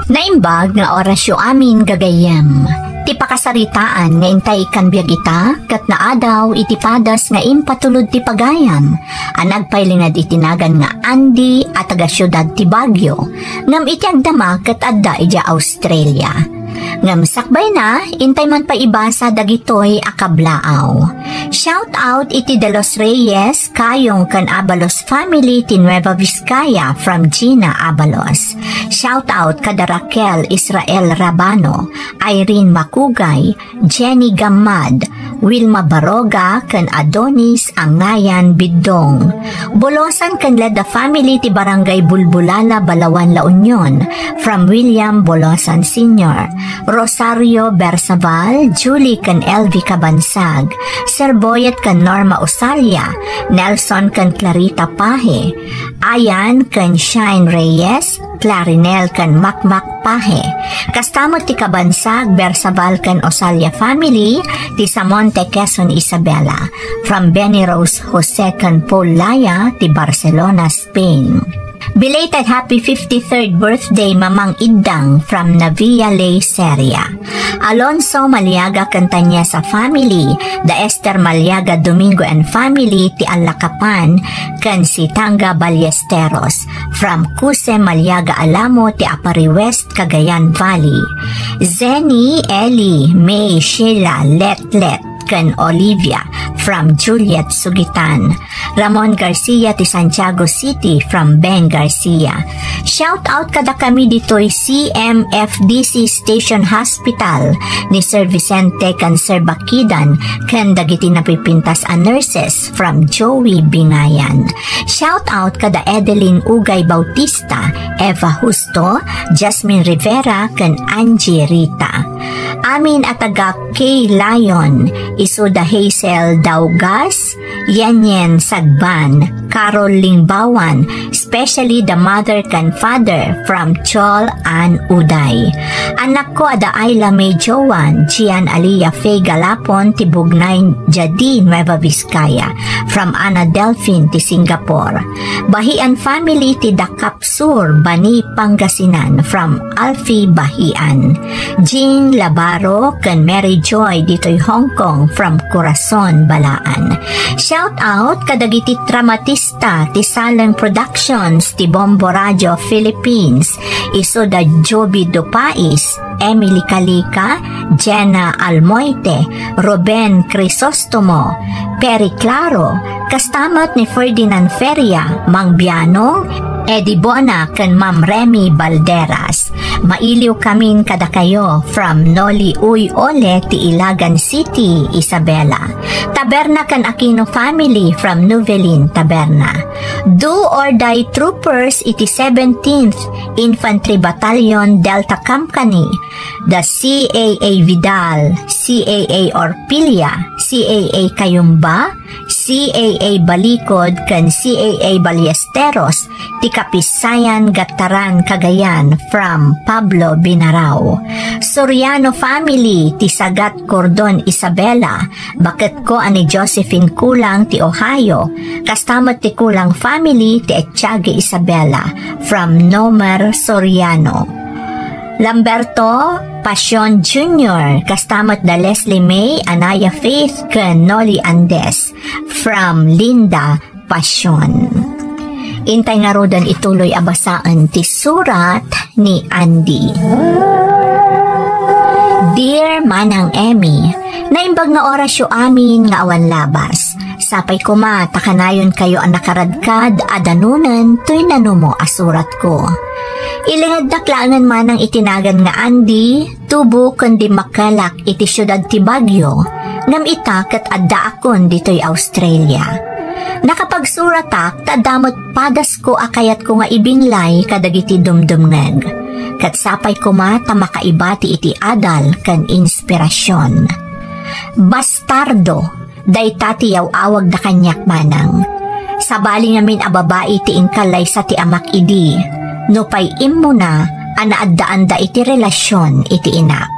Naimbag nga orasyo amin, gagayyem. Ti pakasaritaan nga intay ikkan biag ita, ket naadaw iti padas nga impatulod ti pagayam a nagpailinged iti nagan nga Andy a taga-siudad ti Baguio, ngem iti agdama ket adda idiay Australia. Ngem sakbayna, intay man pay ibasa dagitoy a kablaaw. Shout out iti De Los Reyes, Kayong ken Abalos family ti Nueva Vizcaya from Gina Abalos. Shout out kada Raquel Israel Rabano, Irene Makugay, Jenny Gamad, Wilma Baroga ken Adonis Angayan Bidong. Bolosan ken Leda family ti Barangay Bulbulala, Balaoan, La Union, from William Bolosan Senior. Rosario Bersaval, Julie ken Elvi Cabansag, Sir Boyet ken Norma Osalia, Nelson ken Clarita Pahe, Ayan ken Shine Reyes, Clarinel ken Makmak Pahe. Kasta met ti Cabansag, Bersaval ken Osalia family, ti Samonte, Quezon, Isabela, from Benny Rose Jose ken Paul Laya, ti Barcelona, Spain. Belated happy fifty-third birthday, Mamang Iddang from Navia Ley, Seria. Alonso Maliaga ken Tanyasa family, da Esther Maliaga Domingo and family ti Alacapan, ken Sitanga Ballesteros from Cuse Maliaga Alamo ti Aparri West, Cagayan Valley. Zenny, Ellie, May, Sheila, Letlet, ken Olivia from Juliet Sugitan. Ramon Garcia ti Santiago City from Beng Garcia. Shout out kadakami ditoy C M F D C Station Hospital ni Sir Vicente ken Sir Bakidan ken dagiti napipintas a nurses from Joey Bingayan. Shout out kada Edeline Ugay Bautista, Eva Justo, Jasmine Rivera, ken Angie Rita. Amin a taga K Lion, isuda Hazel Daugas, Yenyen Sagban, Carol Lingbawan, especially the mother ken father from Chol and Uday. Anakko a da Ayla May Joan, Gian Alia Faye Galapon ti Bugnay Jadi, Nueva Vizcaya, from Ana Delfin ti Singapore. Bahian family ti Dakap Sur, Bani, Pangasinan, from Alfie Bahian. Jean Labaro ken Mary Joy ditoy Hong Kong from Corazon, Balaan. Shout out kadagiti dramatista ti Saleng Productions ti Bombo Radio Philippines, isu da Joby Dupais, Emily Calica, Jenna Almoite, Ruben Crisostomo, Perry Claro, kasta met ni Ferdinand Feria, Mang Bianong, Eddie Bona, ken Ma'am Remy Balderas. Mailiw kamin kadakayo from Noli Uy Ole ti Ilagan City, Isabela. Taberna ken Aquino family from Nuvelin, Taberna. Do or Die Troopers iti seventeenth Infantry Battalion, Delta Company, da C A A Vidal, C A A Orpilia, C A A Cayumba, C A A Balikod, ken C A A Ballesteros, ti Kapisayan, Gataran, Cagayan, from Pablo Binarao. Soriano family, ti Sagat, Cordon, Isabela, baketko a ni Josephine Kulang ti Ohio, kasta met ti Kulang family ti Etiague, Isabela, from Nomer Soriano. Lamberto Pasion Junior, kasta met da Leslie May, Anaya Faith, ken Noli Andes, from Linda Pasion. Intay ngaruden ituloy a basaen ti surat ni Andy. Dear Manang Emmy, naimbag nga orasyo amin nga awan labas. Sapay koma ta kanayonkayo a nakaradkad a danunen toy nanumo a suratko. Ilingednak laengen manang iti nagan nga Andy, tubo ken dimmakkelak iti siudad ti Baguio, ngem ita ket addaakon ditoy Australia. Nakapagsuratak ta adda met padasko a kayatko nga ibinglay kadagiti dumdumngeg. Ket sapay koma ta makaibati iti adal ken inspirasion. Bastardo, dayta ti yaw-awagda kaniak manang. Sabali ngamin a babai ti inkallaysa ti amak idi, nupay immuna a naaddaanda iti relasion iti inak.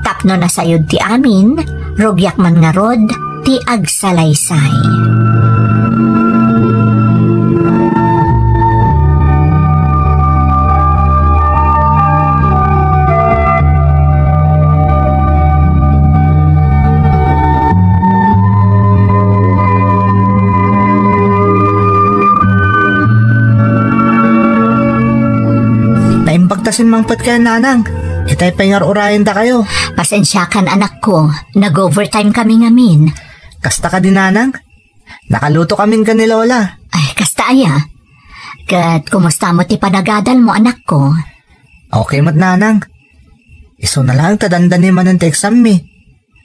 Tapno nasayod ti amin, rugiak man ngarud ti agsalaysay. Naimbag ta simmangpet kayo, Nanang. Itay pay nga ur-urayendakayo. Pasensiakan, anakko. Nag-overtime kami ngamin. Kasta kadi, Nanang? Nakaluto kamin ken ni Lola. Ay, kasta aya. Ket kumusta met ti panagadalmo, anakko? Okay met, Nanang. Isuna laeng ta dandani manen ti exam-mi.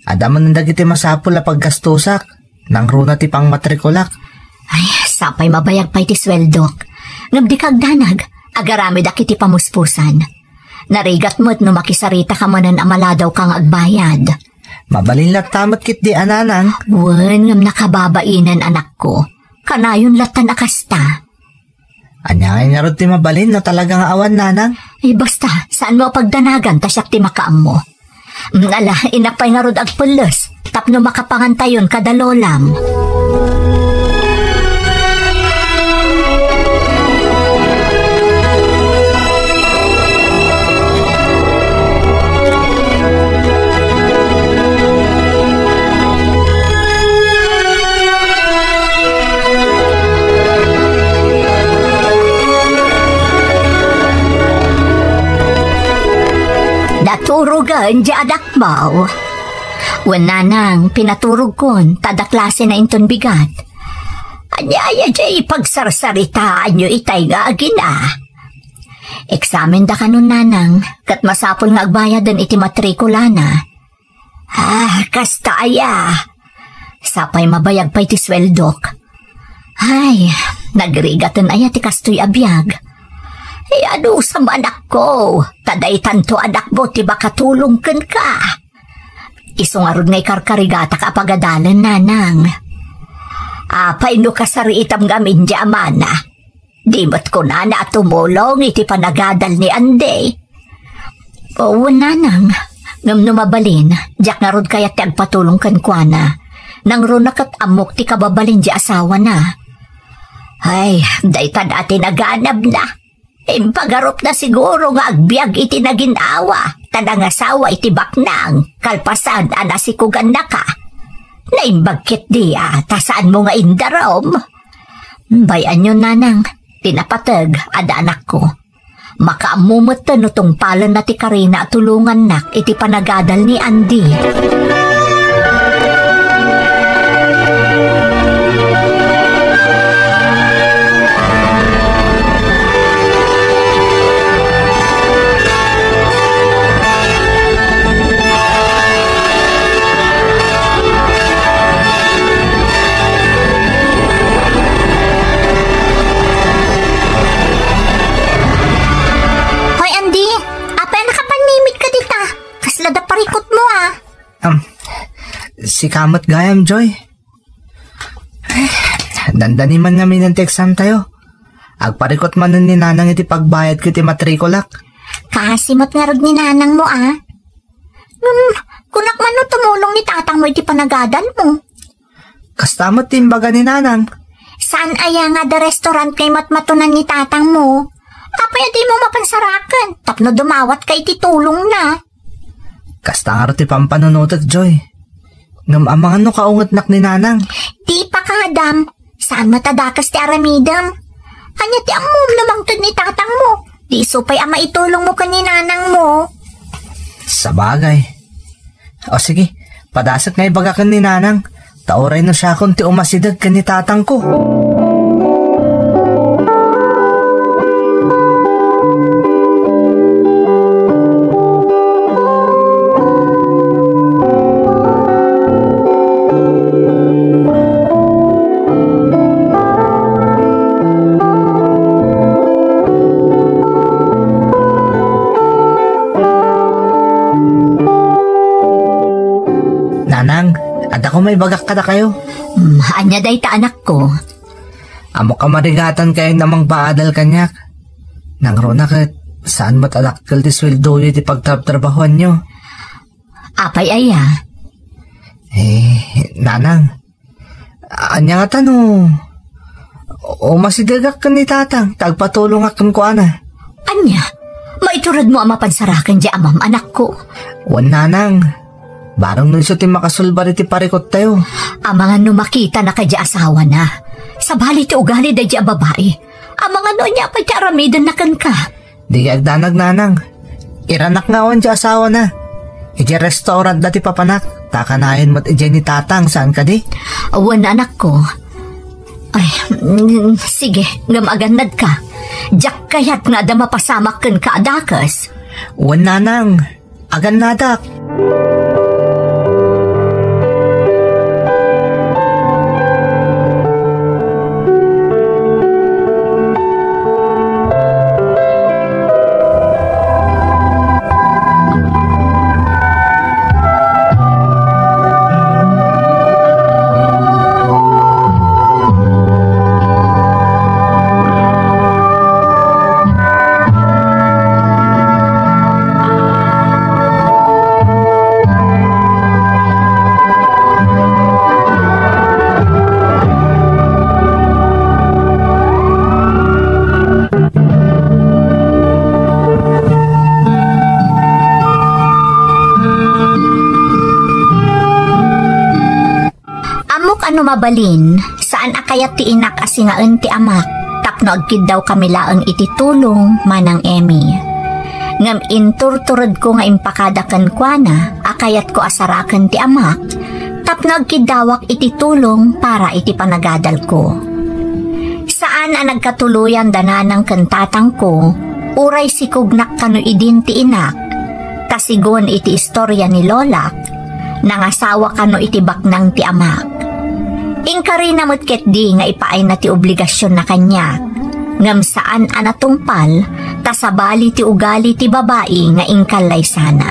Adda manen dagiti masapul a paggastusak. Nangruna ti pangmatrikulak. Ay, sapay mabayag pay ti sueldok. Ngem dika agdanag, agaramidak iti pamuspusan. Narigat met no makisaritaka manen a maladawka nga agbayad. Mabalin latta met ketdi a, Nanang. Wen, ngem nakababainen, anakko. Kanayon lattan a kasta. Ania ngay ngarud ti mabalin no talaga nga awan, Nanang? Ay, basta, saanmo a pagdanagan ta siak ti makaammo. Mm, ala, innak pay ngarud agpelles tapno makapangantayon kada lolam. Naturogen diay adakmo. Wen, Nanang, pinaturogkon ta adda klasena inton bigat. Ania aya diay ipagsarsaritaanyo itay nga agina? Eksamenda kanon, Nanang, ket masapul nga agbayaden iti matrikulana. Ah, kasta aya. Sapay mabayag pay ti sueldok. Ay, nagrigaten aya ti kastoy a biag? Ay, anusam, anakko, ta daytanto adakmo ti makatulong kenka. Isu ngarud nga ikarkarigatak a pagadalen, Nanang. Apay no kasaritam ngamin diay amana? Di met kunana a tumulong iti panagadal ni Andy. Wen, nanang, ngem no mabalin, diak ngarud kayat ti agpatulong kenkuana. Nangruna ket ammok ti kababalin ti asawana. Ay, dayta dati naganabna. Impagarupna siguro nga agbiag iti naginawa, ta nangasawa iti baknang, kalpasan a nasikugannaka. Naimbag ketdi a, ta saanmo nga indarum. Bay-anyon, nanang, ti napateg, adda anakko. Makaammo met no tungpalenna ti karina a tulongannak iti panagadal ni Andy. Hoy, Andy! Apay a nakapannimit ka dita? Kasla da parikutmo, a? Am, sika met gayam, Joy. Ay, dandani man ngamin ti exam tayo. Agparikut manen ni Nanang iti pagbayadko iti matrikulak. Kaasi met ngarud ni Nanangmo, a? Ngem, kunak man no tumulong ni Tatangmo iti panagadalmo. Kasta met ti imbaga ni Nanang. Saan aya nga adda restaurant nga imatmatunan ni Tatangmo? Apay a dimo mapansaraken tapno dumawatka iti tulongna? Kasta ngarud ti pampanunotek, Joy. Ngem amangan no kaungetnak ni Nanang. Di pakadam. Saan met a dakes ti aramidem? Ania ti ammom no mangted ni Tatangmo? Di isu pay a maitulongmo ken ni Nanangmo. Sabagay. O sige, padasek nga ibagak ken ni Nanang. Ta uray no siakon ti umasideg ken ni Tatangko. Nanang, adda ko maibagak kadakayo. Hmm, ania dayta, anakko? Ammok a marigatankayo a mangpaadal kaniak. Nangruna ket saan met a dakkel ti sueldoyo iti pagtrabtrabahuanyo. Apay aya? Eh, Nanang, ania ngata no umasidegak ken ni Tatang ta agpatulongak kenkuana? Ania? Maituredmo a mapansaraken diay amam, anakko? Wen, Nanang. Bareng no isu ti makasulbar iti parikuttayo. Amangan no makitanaka diay asawana. Sabali ti ugali daydiay a babai. Amangan no ania pay ti aramidenna kenka. Di agdanag, Nanang. Iranak nga awan diay asawana. Idiay restaurantda ti papanak. Ta kanayon met idiay ni Tatang, saan kadi? Wen, anakko. Ay, mm, sige, ngem agannadka. Diak kayat nga adda mapasamak kenka a dakes. Wen, Nanang. Agannadak. Ammok a no mabalin, saan a kayat ti inak a singaen ti amak tapno agkiddawkami laeng iti tulong, Manang Emmy. Ngem inturturedko nga impakada kenkuana a kayatko a saraken ti amak tapno agkiddawak iti tulong para iti panagadalko. Saan a nagkatuloyan da nanang ken tatangko, uray sikugnak kano idin ti inak, ta sigun iti istoria ni lolak, nangasawa kano iti baknang ti amak. Inkarina met ketdi nga ipaayna ti obligasionna kaniak, ngem saan a natungpal, ta sabali ti ugali ti babai nga inkallaysana.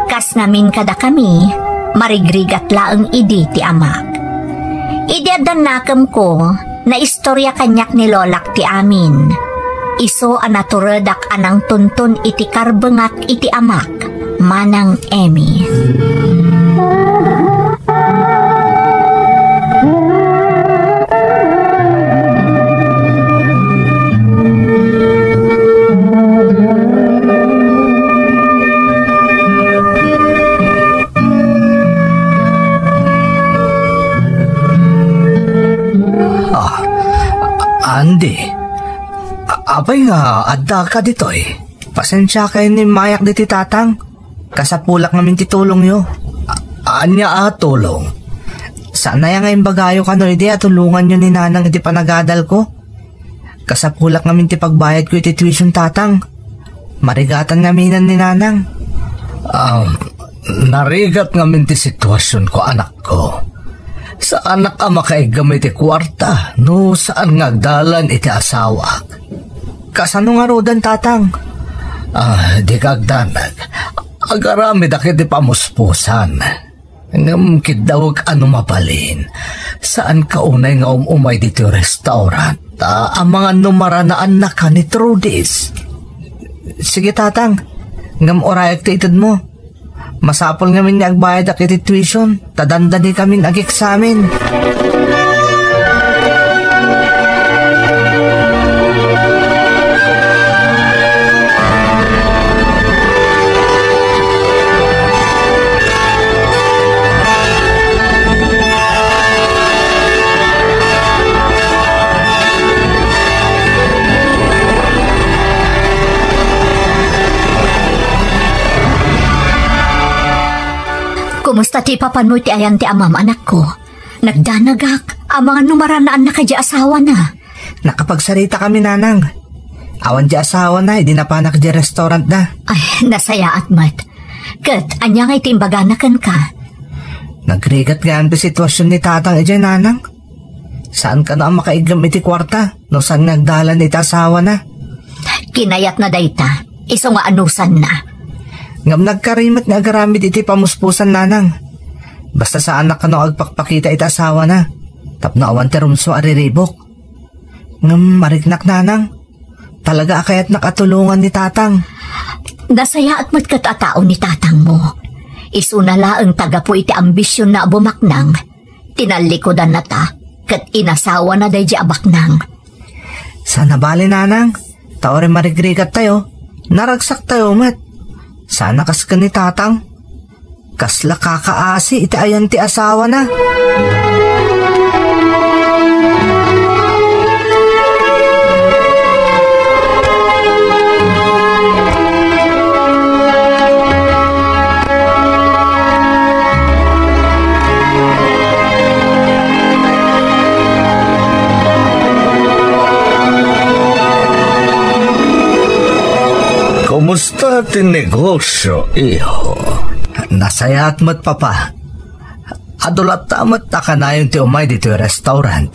Kas ngamin kadakami, marigrigat laeng idi ti amak. Idi adda nakemko, Naistorya kaniak ni lolak ti amin. Isu a naturedak a nangtuntun iti karbengak iti amak, Manang Emmy. Ah, Andy, a-, apay nga addaka ditoy? Pasensiaka, inimmayak ditoy, tatang. Kasapulak ngamin ti tulongyo. A-, ania a tulong? Saan aya nga imbagayo kano idi a tulonganyo ni nanang iti panagadalko? Kasapulak ngamin ti pagbayadko iti tuition, tatang. Marigatan ngamin ni nanang. Ah, narigat ngamin ti situasionko, anakko. Saanak a makaiggam iti kuarta no saan nga agdalan iti asawak. Kasano ngaruden, tatang? Ah, dika agdanag. Agaramidak iti pamuspusan. Ngem kiddawek a no mabalin, saanka unay nga um-umay ditoy restaurant, ta amangan no maranaannaka ni Trudis. Sige, tatang, ngem urayak ti itedmo. Masapul ngamin nga agbayadak iti tuition, ta dandanikamin ageksamen. Kumusta ti ipapanmo iti ayan ti amam, anakko? Nagdanagak, amangan no maranaannaka diay asawana. Nakapagsaritakami, nanang. Awan diay asawana idi napanak diay restaurantda. Ay, nasayaat met. Ket ania nga iti imbagana kenka? Nagrigat gayam ti situasion ni tatang idiay, nanang. Saan kano a makaiggam iti kuarta no saan nga agdalan iti asawana? Kinayatna dayta, isu nga anusanna. Ngem nagkari met nga agaramid iti pamuspusan, nanang. Basta saanak kano agpakpakita iti asawana tapno awan ti rumsua a riribuk. Ngem mariknak, nanang. Talaga a kayatnak a tulongan ni tatang. Nasayaat met ket a tao ni tatangmo. Isuna laeng ta gapu iti ambisionna a bumaknang, tinallikudannata ket inasawana daydi a baknang. Saan a bale, nanang, ta uray marigrigattayo, naragsaktayo met. Saan a kas ken ni tatang. Kasla kakaasi iti ayan ti asawana. Kumusta ti negosyo, iho? Nasayaat met, Papa. Adu latta met a kanayon ti umay ditoy restaurant.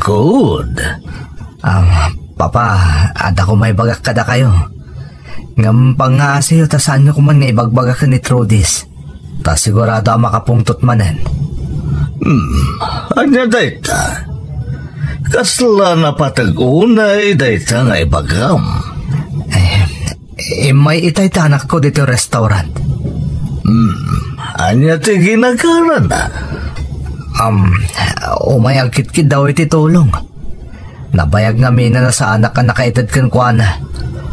Good. Ah, Papa, adda koma ibagak kadakayo. Ngem pangngaasiyo ta saanyo koma nga ibagbaga ken ni Trudis. Ta sigurado a makapungtot manen. Hmm, ania dayta? Kasla napateg unay dayta nga ibagam? Eh, immay itay ti anakko ditoy restaurant. Hmm, ania ti ginagarana? Um, umay agkitkiddaw iti tulong. Nabayag ngamin a saanak a nakaited kenkuana.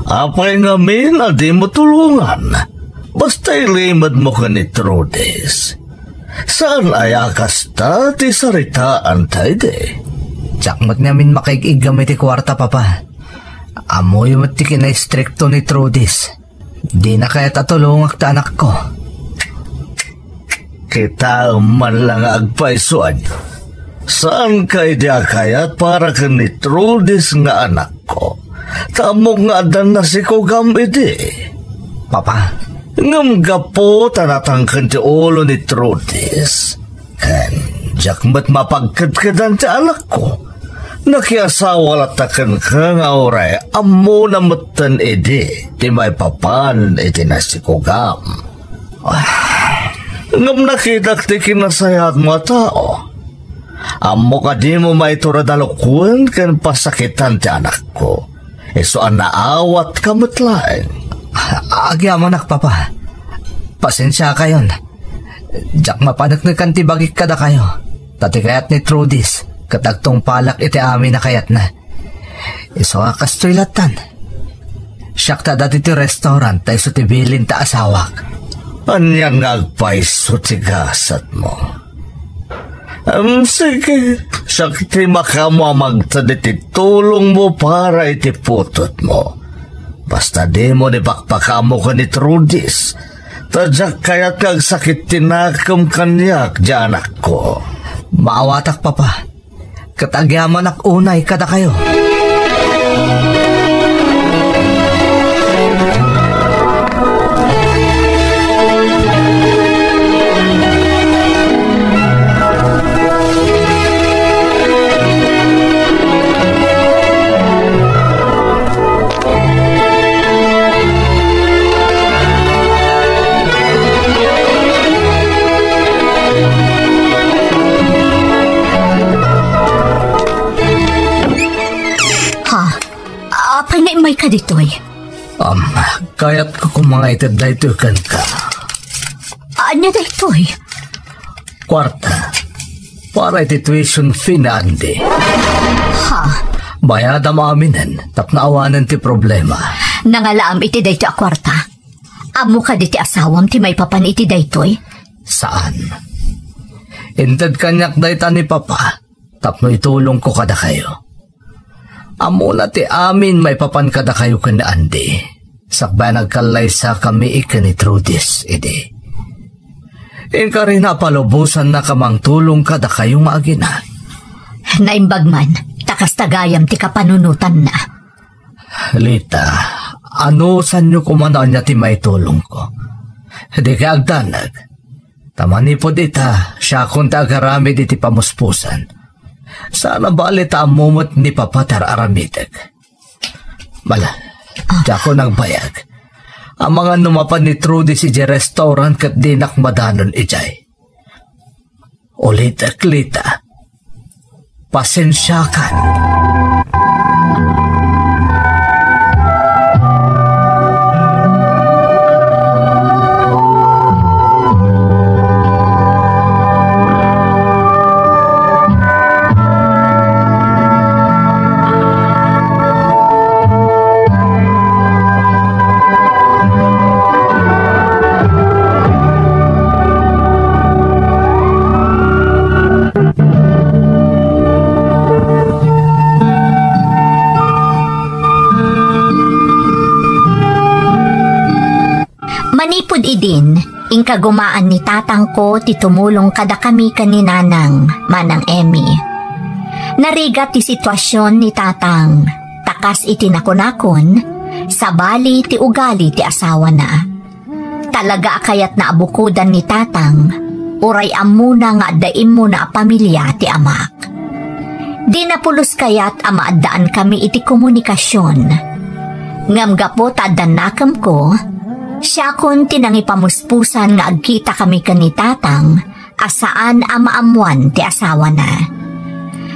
Apay ngamin a dimo tulongan? Basta ilimedmo ken ni Trudis. Saan aya kasta ti saritaanta idi? Diak met ngamin makaig-iggam iti kuarta, Papa. Ammoyo met ti kinaistrikto ni Trudis. Dina kayat a tulongak ti anakko. Kitaem man la nga agpayso, ania? Saanka idi a kayat para ken ni Trudis nga anakko? Ta ammok nga addan nasikugam idi. Papa. Ngem gapu ta natangken ti ulo ni Trudis, ken diak met mapagkedkedan ti anakko. Nakiasawa latta kenka nga uray ammona metten idi ti maipapan iti nasikugam. Ah, ngem nakitak ti kinasayaatmo a tao. Ammok a dimo maiturod a lukwen ken pasakitan ti anakko. Isu a naawatka met laeng. Agyamanak, Papa. Pasensiakayon. Diak mapaneknekan ti bagik kadakayo. Ta ti kayat ni Trudis, ket agtungpalak iti amin a kayatna. Isu a kastoy lattan. Siak ta dati ti restaurant ta isu ti bilin ta asawak. Anian nga agpayso ti gasatmo? Em, sige, siak ti makaammo a magted iti tulongmo para iti putotmo. Basta dimo ni pakpakaammo ken ni Trudis, ta diak kayat nga agsakit ti nakem kaniak ti anakko. Maawatak, Papa. Ket agyamanak unay kadakayo. Ha? Apay nga immayka ditoy? Um, kayatko koma nga ited daytoy kenka. Ania daytoy? Kuarta. Para iti tuition fee ni Andy. Ha? Bayadam aminen tapno awanen ti problema. Nangalaam iti daytoy a kuarta? Ammo kadi ti asawam ti maipapan iti daytoy? Saan. Inted kaniak dayta ni Papa tapno itulongko kadakayo. Ammona ti amin maipapan kadakayo ken ni Andy. Sakbay a nagkallaysakami ken ni Trudis idi. Inkarina a palubosannaka mangtulong kadakayo nga agina. Naimbag man, ta kasta gayam ti kapanunotanna. Lita, anusanyo koma no ania ti maitulongko. Dika agdanag. Ta manipud ita, siakon ti agaramid iti pamuspusan. Saan a bali ta ammo met ni Papa ti ar-aramidek. Bala, diakon agbayag. Amangan no mapan ni Trudy idiay restaurant ket dinak madanon idiay. Ulitek, Lita. Pasensiakan. Manipud idin, inkagumaan ni tatangko ti tumulong kadakami ken ni nanang, Manang Emmy. Narigat ti situasion ni tatang, ta kas iti nakunakon, sabali ti ugali ti asawana. Talaga a kayatna a bukodan ni tatang, uray ammona nga adda immuna a pamilia ti amak. Dina pulos kayat a maaddaankami iti komunikasion. Ngem gapu ta adda nakemko, siakon ti nangipamuspusan nga agkitakami ken ni tatang a saan a maammoan ti asawana.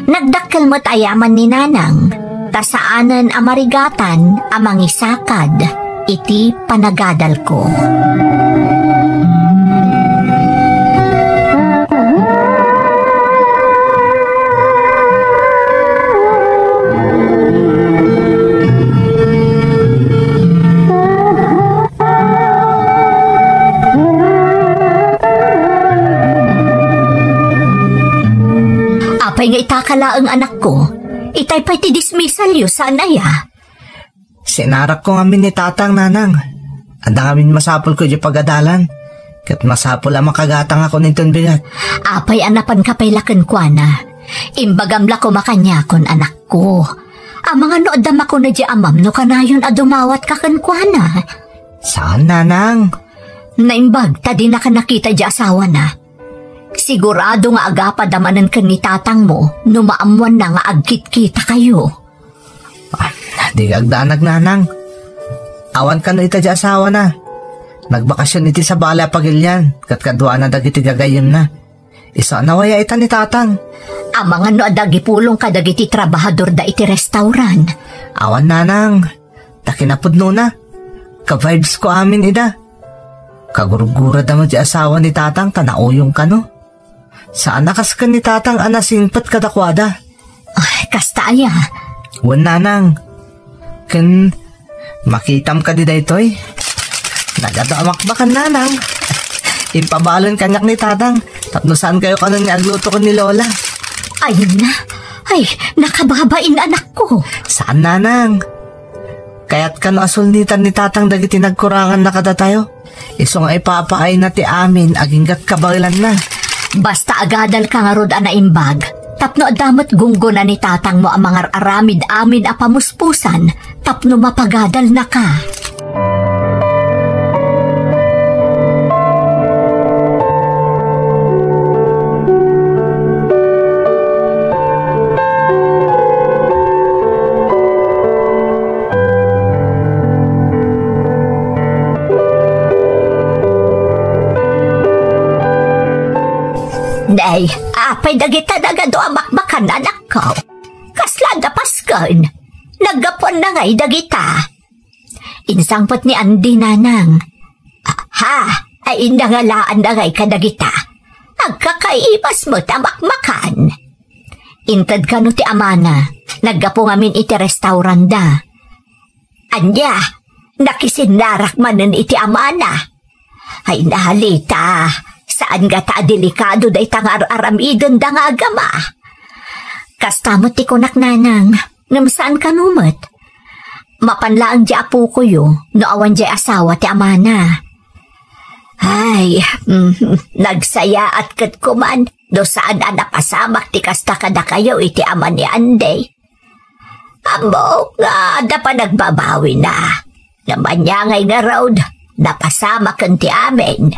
Nagdakkel met a yaman ni nanang, ta saanen a marigatan a mangisakad iti panagadalko. Apay nga itaka laeng, anakko? Itay pay ti dismisalyo, saan aya? Sinarakko ngamin ni tatang, nanang. Adda ngamin masapulko idiay pagadalan. Ket masapul a makagatangakon inton bigat. Apay a napanka pay la kenkuana? Imbagam la koma kaniakon, anakko. Amangan no adda makunayo diay amam no kanayon a dumawatka kenkuana. Saan, nanang. Naimbag ta dinaka nakita diay asawana. Sigurado nga agapad a manen ken ni tatangmo no maammoanna nga agkitkitakayo. Ah, dika agdanag, nanang. Awan kano ita diay asawana. Nagbakasyon iti sabali a pagilian, ket kaduana dagiti gagayyemna. Isu a nawaya ita ni Tatang. Amangan no adda agipulong kadagiti trabahadorda iti restaurant. Awan, Nanang. Ta kinapudnona, ka-vibes ko amin ida. Kagurgurada met ti asawa ni Tatang ta nauyong kano. Saan a kas ken ni Tatang a nasingpet kadakuada. Ah, kasta aya? Wen, Nanang. Ken makitam kadi daytoy? Nagadu a makbakan, Nanang. Impabalen kaniak ni Tatang tapno saankayo kanen nga agluto ken ni Lola. Ay na, ay, nakababain, anakko. Saan, Nanang. Kayat kano a sulnitan ni Tatang dagiti nagkuranganna kadatayo. Isu nga ipapaayna ti amin agingga kabaelanna. Basta agadalka ngarud a naimbag, tapno adda met gunggona ni Tatangmo a mangar-aramid amin a pamuspusan tapno mapagadalnaka. Nay, apay dagita nagadu a makmakan, anakko? Kasla adda pasken? Naggapuanna ngay dagita? Insangpet ni Andy, Nanang. Ha? Ay, nangalaanna ngay kadagita? Agkakaimas met a makmakan. Inted kano ti amana, naggapu ngamin iti restaurantda. Ania, nakisinnarak manen iti amana? Ay, nalita, saan ngata a delikado dayta nga ar-aramidenda nga agama? Kasta met ti kunak, Nanang, ngem saan kano met. Mapan laeng diay apokoyo no awan diay asawa ti amana. Ay, mm, nagsayaat ket kuman no saan a napasamak ti kasta kadakayo iti ama ni Andy. Ammok nga adda panagbabawina. Ngem ania ngay ngarud, napasamaken ti amin.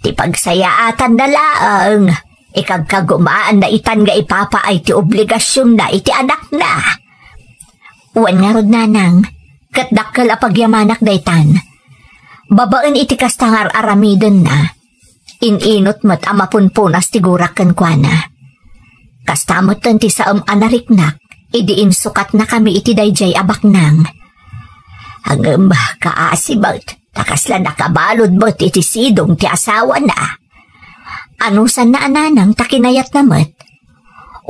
Ti pagsayaatanna laeng, ikagkagumaanna itan nga ipapaay ti obligasionna iti anakna. Wen ngarud, Nanang, ket dakkel a pagyamanak daytan. Babaen iti kasta nga ar-aramidenna, in-inut met a mapunpunas ti gurak kenkuana. Kasta metten ti saem a nariknak idi insukatnakami iti daydiay a baknang. Ngem kaasi met, ta kasla nakabalud met iti sidong ti asawana. Anusanna a, Nanang, ta kinayatna met.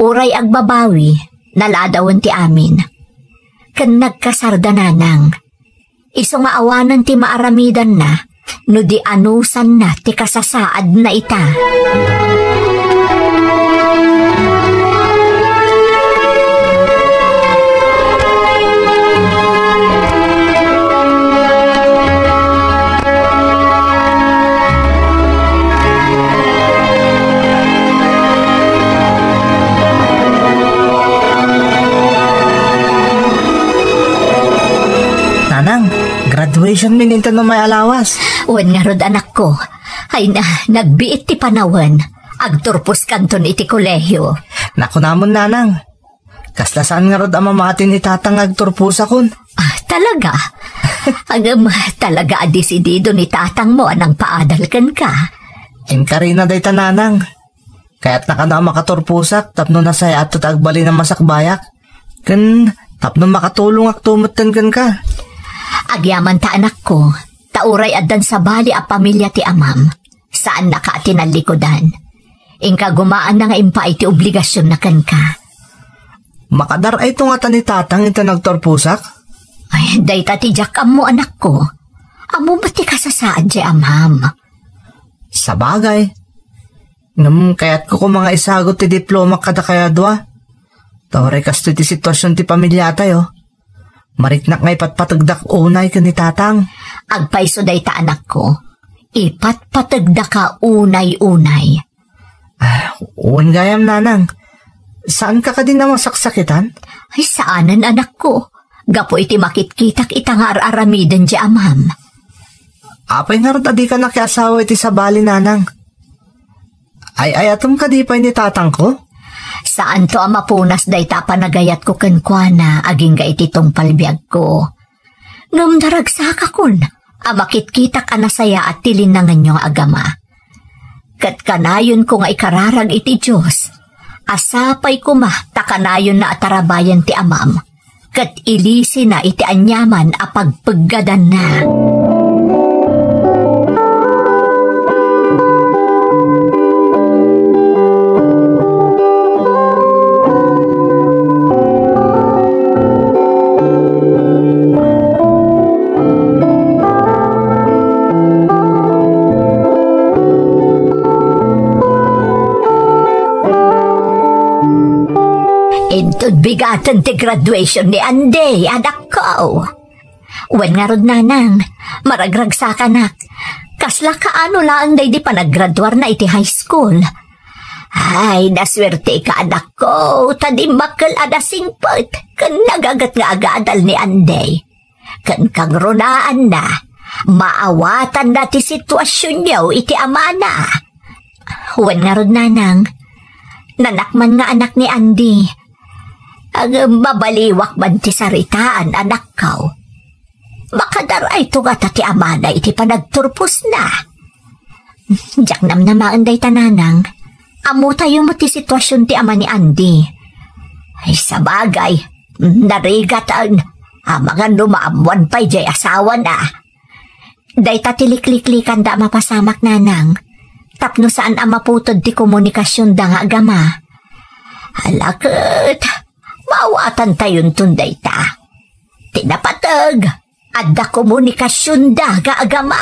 Uray agbabawi, naladawen ti amin. Ken nagkasarda, Nanang. Isu nga awanen ti maaramidanna no di anusanna ti kasasaadna ita. Nanang, graduation mi inton umay a lawas. Wen ngarud, anakko. Ay na, nagbiit ti panawen. Agturposkanton iti kolehio. Nakunamon, Nanang. Kasla saan ngarud a mamati ni Tatang nga agturposakon. Ah, talaga? Ngem, talaga a desidido ni Tatangmo a nangpaadal kenka? Inkarina dayta, Nanang. Kayatna kano a makaturposak tapno nasayaat ti agbalin a masakbayak. Ken tapno makatulongakto metten kenka. Agyamanta, anakko, ta uray addan sabali a pamilia ti amam, saannaka a tinallikudan. Inkagumaanna nga impaay ti obligasionna kenka. Makadar-ayto ngata ni Tatang inton agturposak? Ay, dayta ti diak ammo, anakko. Ammom met ti kasasaad diay amam. Sabagay. Ngem kayatko koma nga isagut ti diplomak kadakayo a dua. Ta uray kastoy ti situasion ti pamiliatayo, mariknak nga ipatpategdak unay ken ni Tatang. Agpayso dayta, anakko. Ipatpategdaka unay-unay. Ah, wen gayam, Nanang. Saanka kadi a masaksakitan? Ay, saanen, anakko. Gapu iti makitkitak ita nga ar-aramiden diay amam. Apay ngarud a dika nakiasawa iti sabali, Nanang? Ay-ayatem kadi pay ni Tatangko? Saanto a mapunas dayta a panagayatko kenkuana agingga iti tungpal biagko. Ngem naragsakakon a makitkitak a nasayaat ti linnangenyo nga agama. Ket kanayonko nga ikararag iti Dios a sapay koma ta kanayonna a tarabayan ti amam, ket ilisina iti aniaman a pagpeggadanna. Inton bigaten ti graduation ni Andy, anakko. Wen ngarud, nanang, maragragsakanak. Kasla kaano laeng daydi panaggraduarna iti high school. Ay, nasuerteka, anakko, ta dimmakkel a nasingpet ken nagaget nga agadal ni Andy. Ken kangrunaanna, maawatanna ti situasionyo iti amana. Wen ngarud, nanang, nanak man nga anak ni Andy. Ngem mabaliwak man ti saritaan, anakko. Makadarayto ngata ti amana iti panagturposna. Diak namnamaen dayta, nanang. Ammotayo met ti situasion ti ama ni Andy. Ay, sabagay, narigat, amangan no maammoan pay diay asawana. Dayta ti likliklikanda a mapasamak, nanang, tapno saan a maputed ti komunikasionda nga agama. Ala ket, maawatantayonton dayta. Ti napateg, adda komunikasionda nga agama.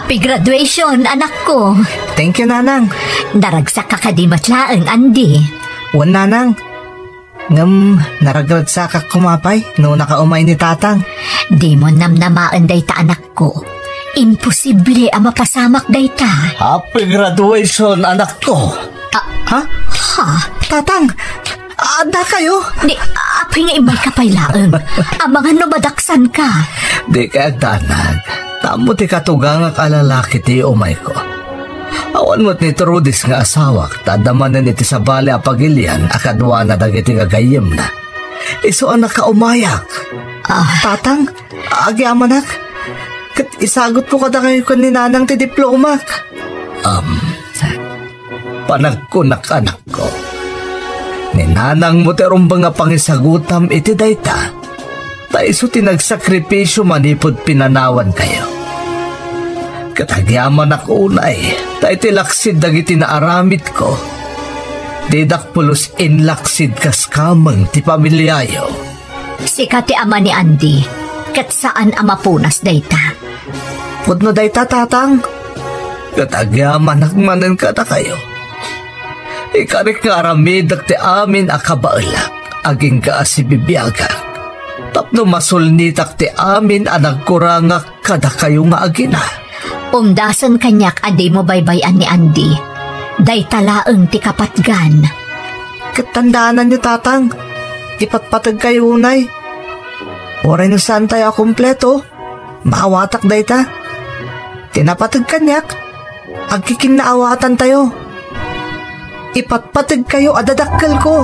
Happy graduation, anakko. Thank you, nanang. Naragsakka kadi met laeng, Andy? Wen, nanang. Ngem, naragragsakak koma pay no nakaumay ni tatang. Dimo namnamaen dayta, anakko. Imposible a mapasamak dayta. Happy graduation, anakko. Ah, ha? Ha? Tatang, adda kayo? Ni, apay nga immayka pay laeng. Amangan no madaksanka. Dika agdanag. Tammo ti katugangak a lalaki ti umayko. Awan met ni Trudis nga asawak, ta adda manen iti sabali a pagilian a kaduana dagiti gagayyemna. Isu a nakaumayak. Ah. Tatang, agyamanak. Ket isagutko kadakayo ken ni nanang ti diplomak. Um, panagkunak, anakko. Ni nanangmo ti rumbeng a pangisagutam iti dayta. Ta isu ti nagsakripisio manipud pinanawankayo. Ket agyamanak unay, ta iti laksid dagiti naaramidko, didak pulos inlaksid kas kameng ti pamiliayo. Sika ti ama ni Andy, ket saan a mapunas dayta. Pudno dayta, tatang. Ket agyamanak manen kadakayo. Ikarik nga aramidek ti amin a kabaelak, agingga a sibibiagak, tapno masulnitak ti amin a nagkurangak kadakayo nga agina. Umdasen kaniak a dimo baybay-an ni Andy. Dayta laeng ti kapatgan. Ket tandaananyo, tatang, ipatpategkayo unay. Uray no saantayo a kompleto, maawatak dayta. Ti napateg kaniak, agkikinnaawatantayo. Ipatpategkayo a dadakkelko.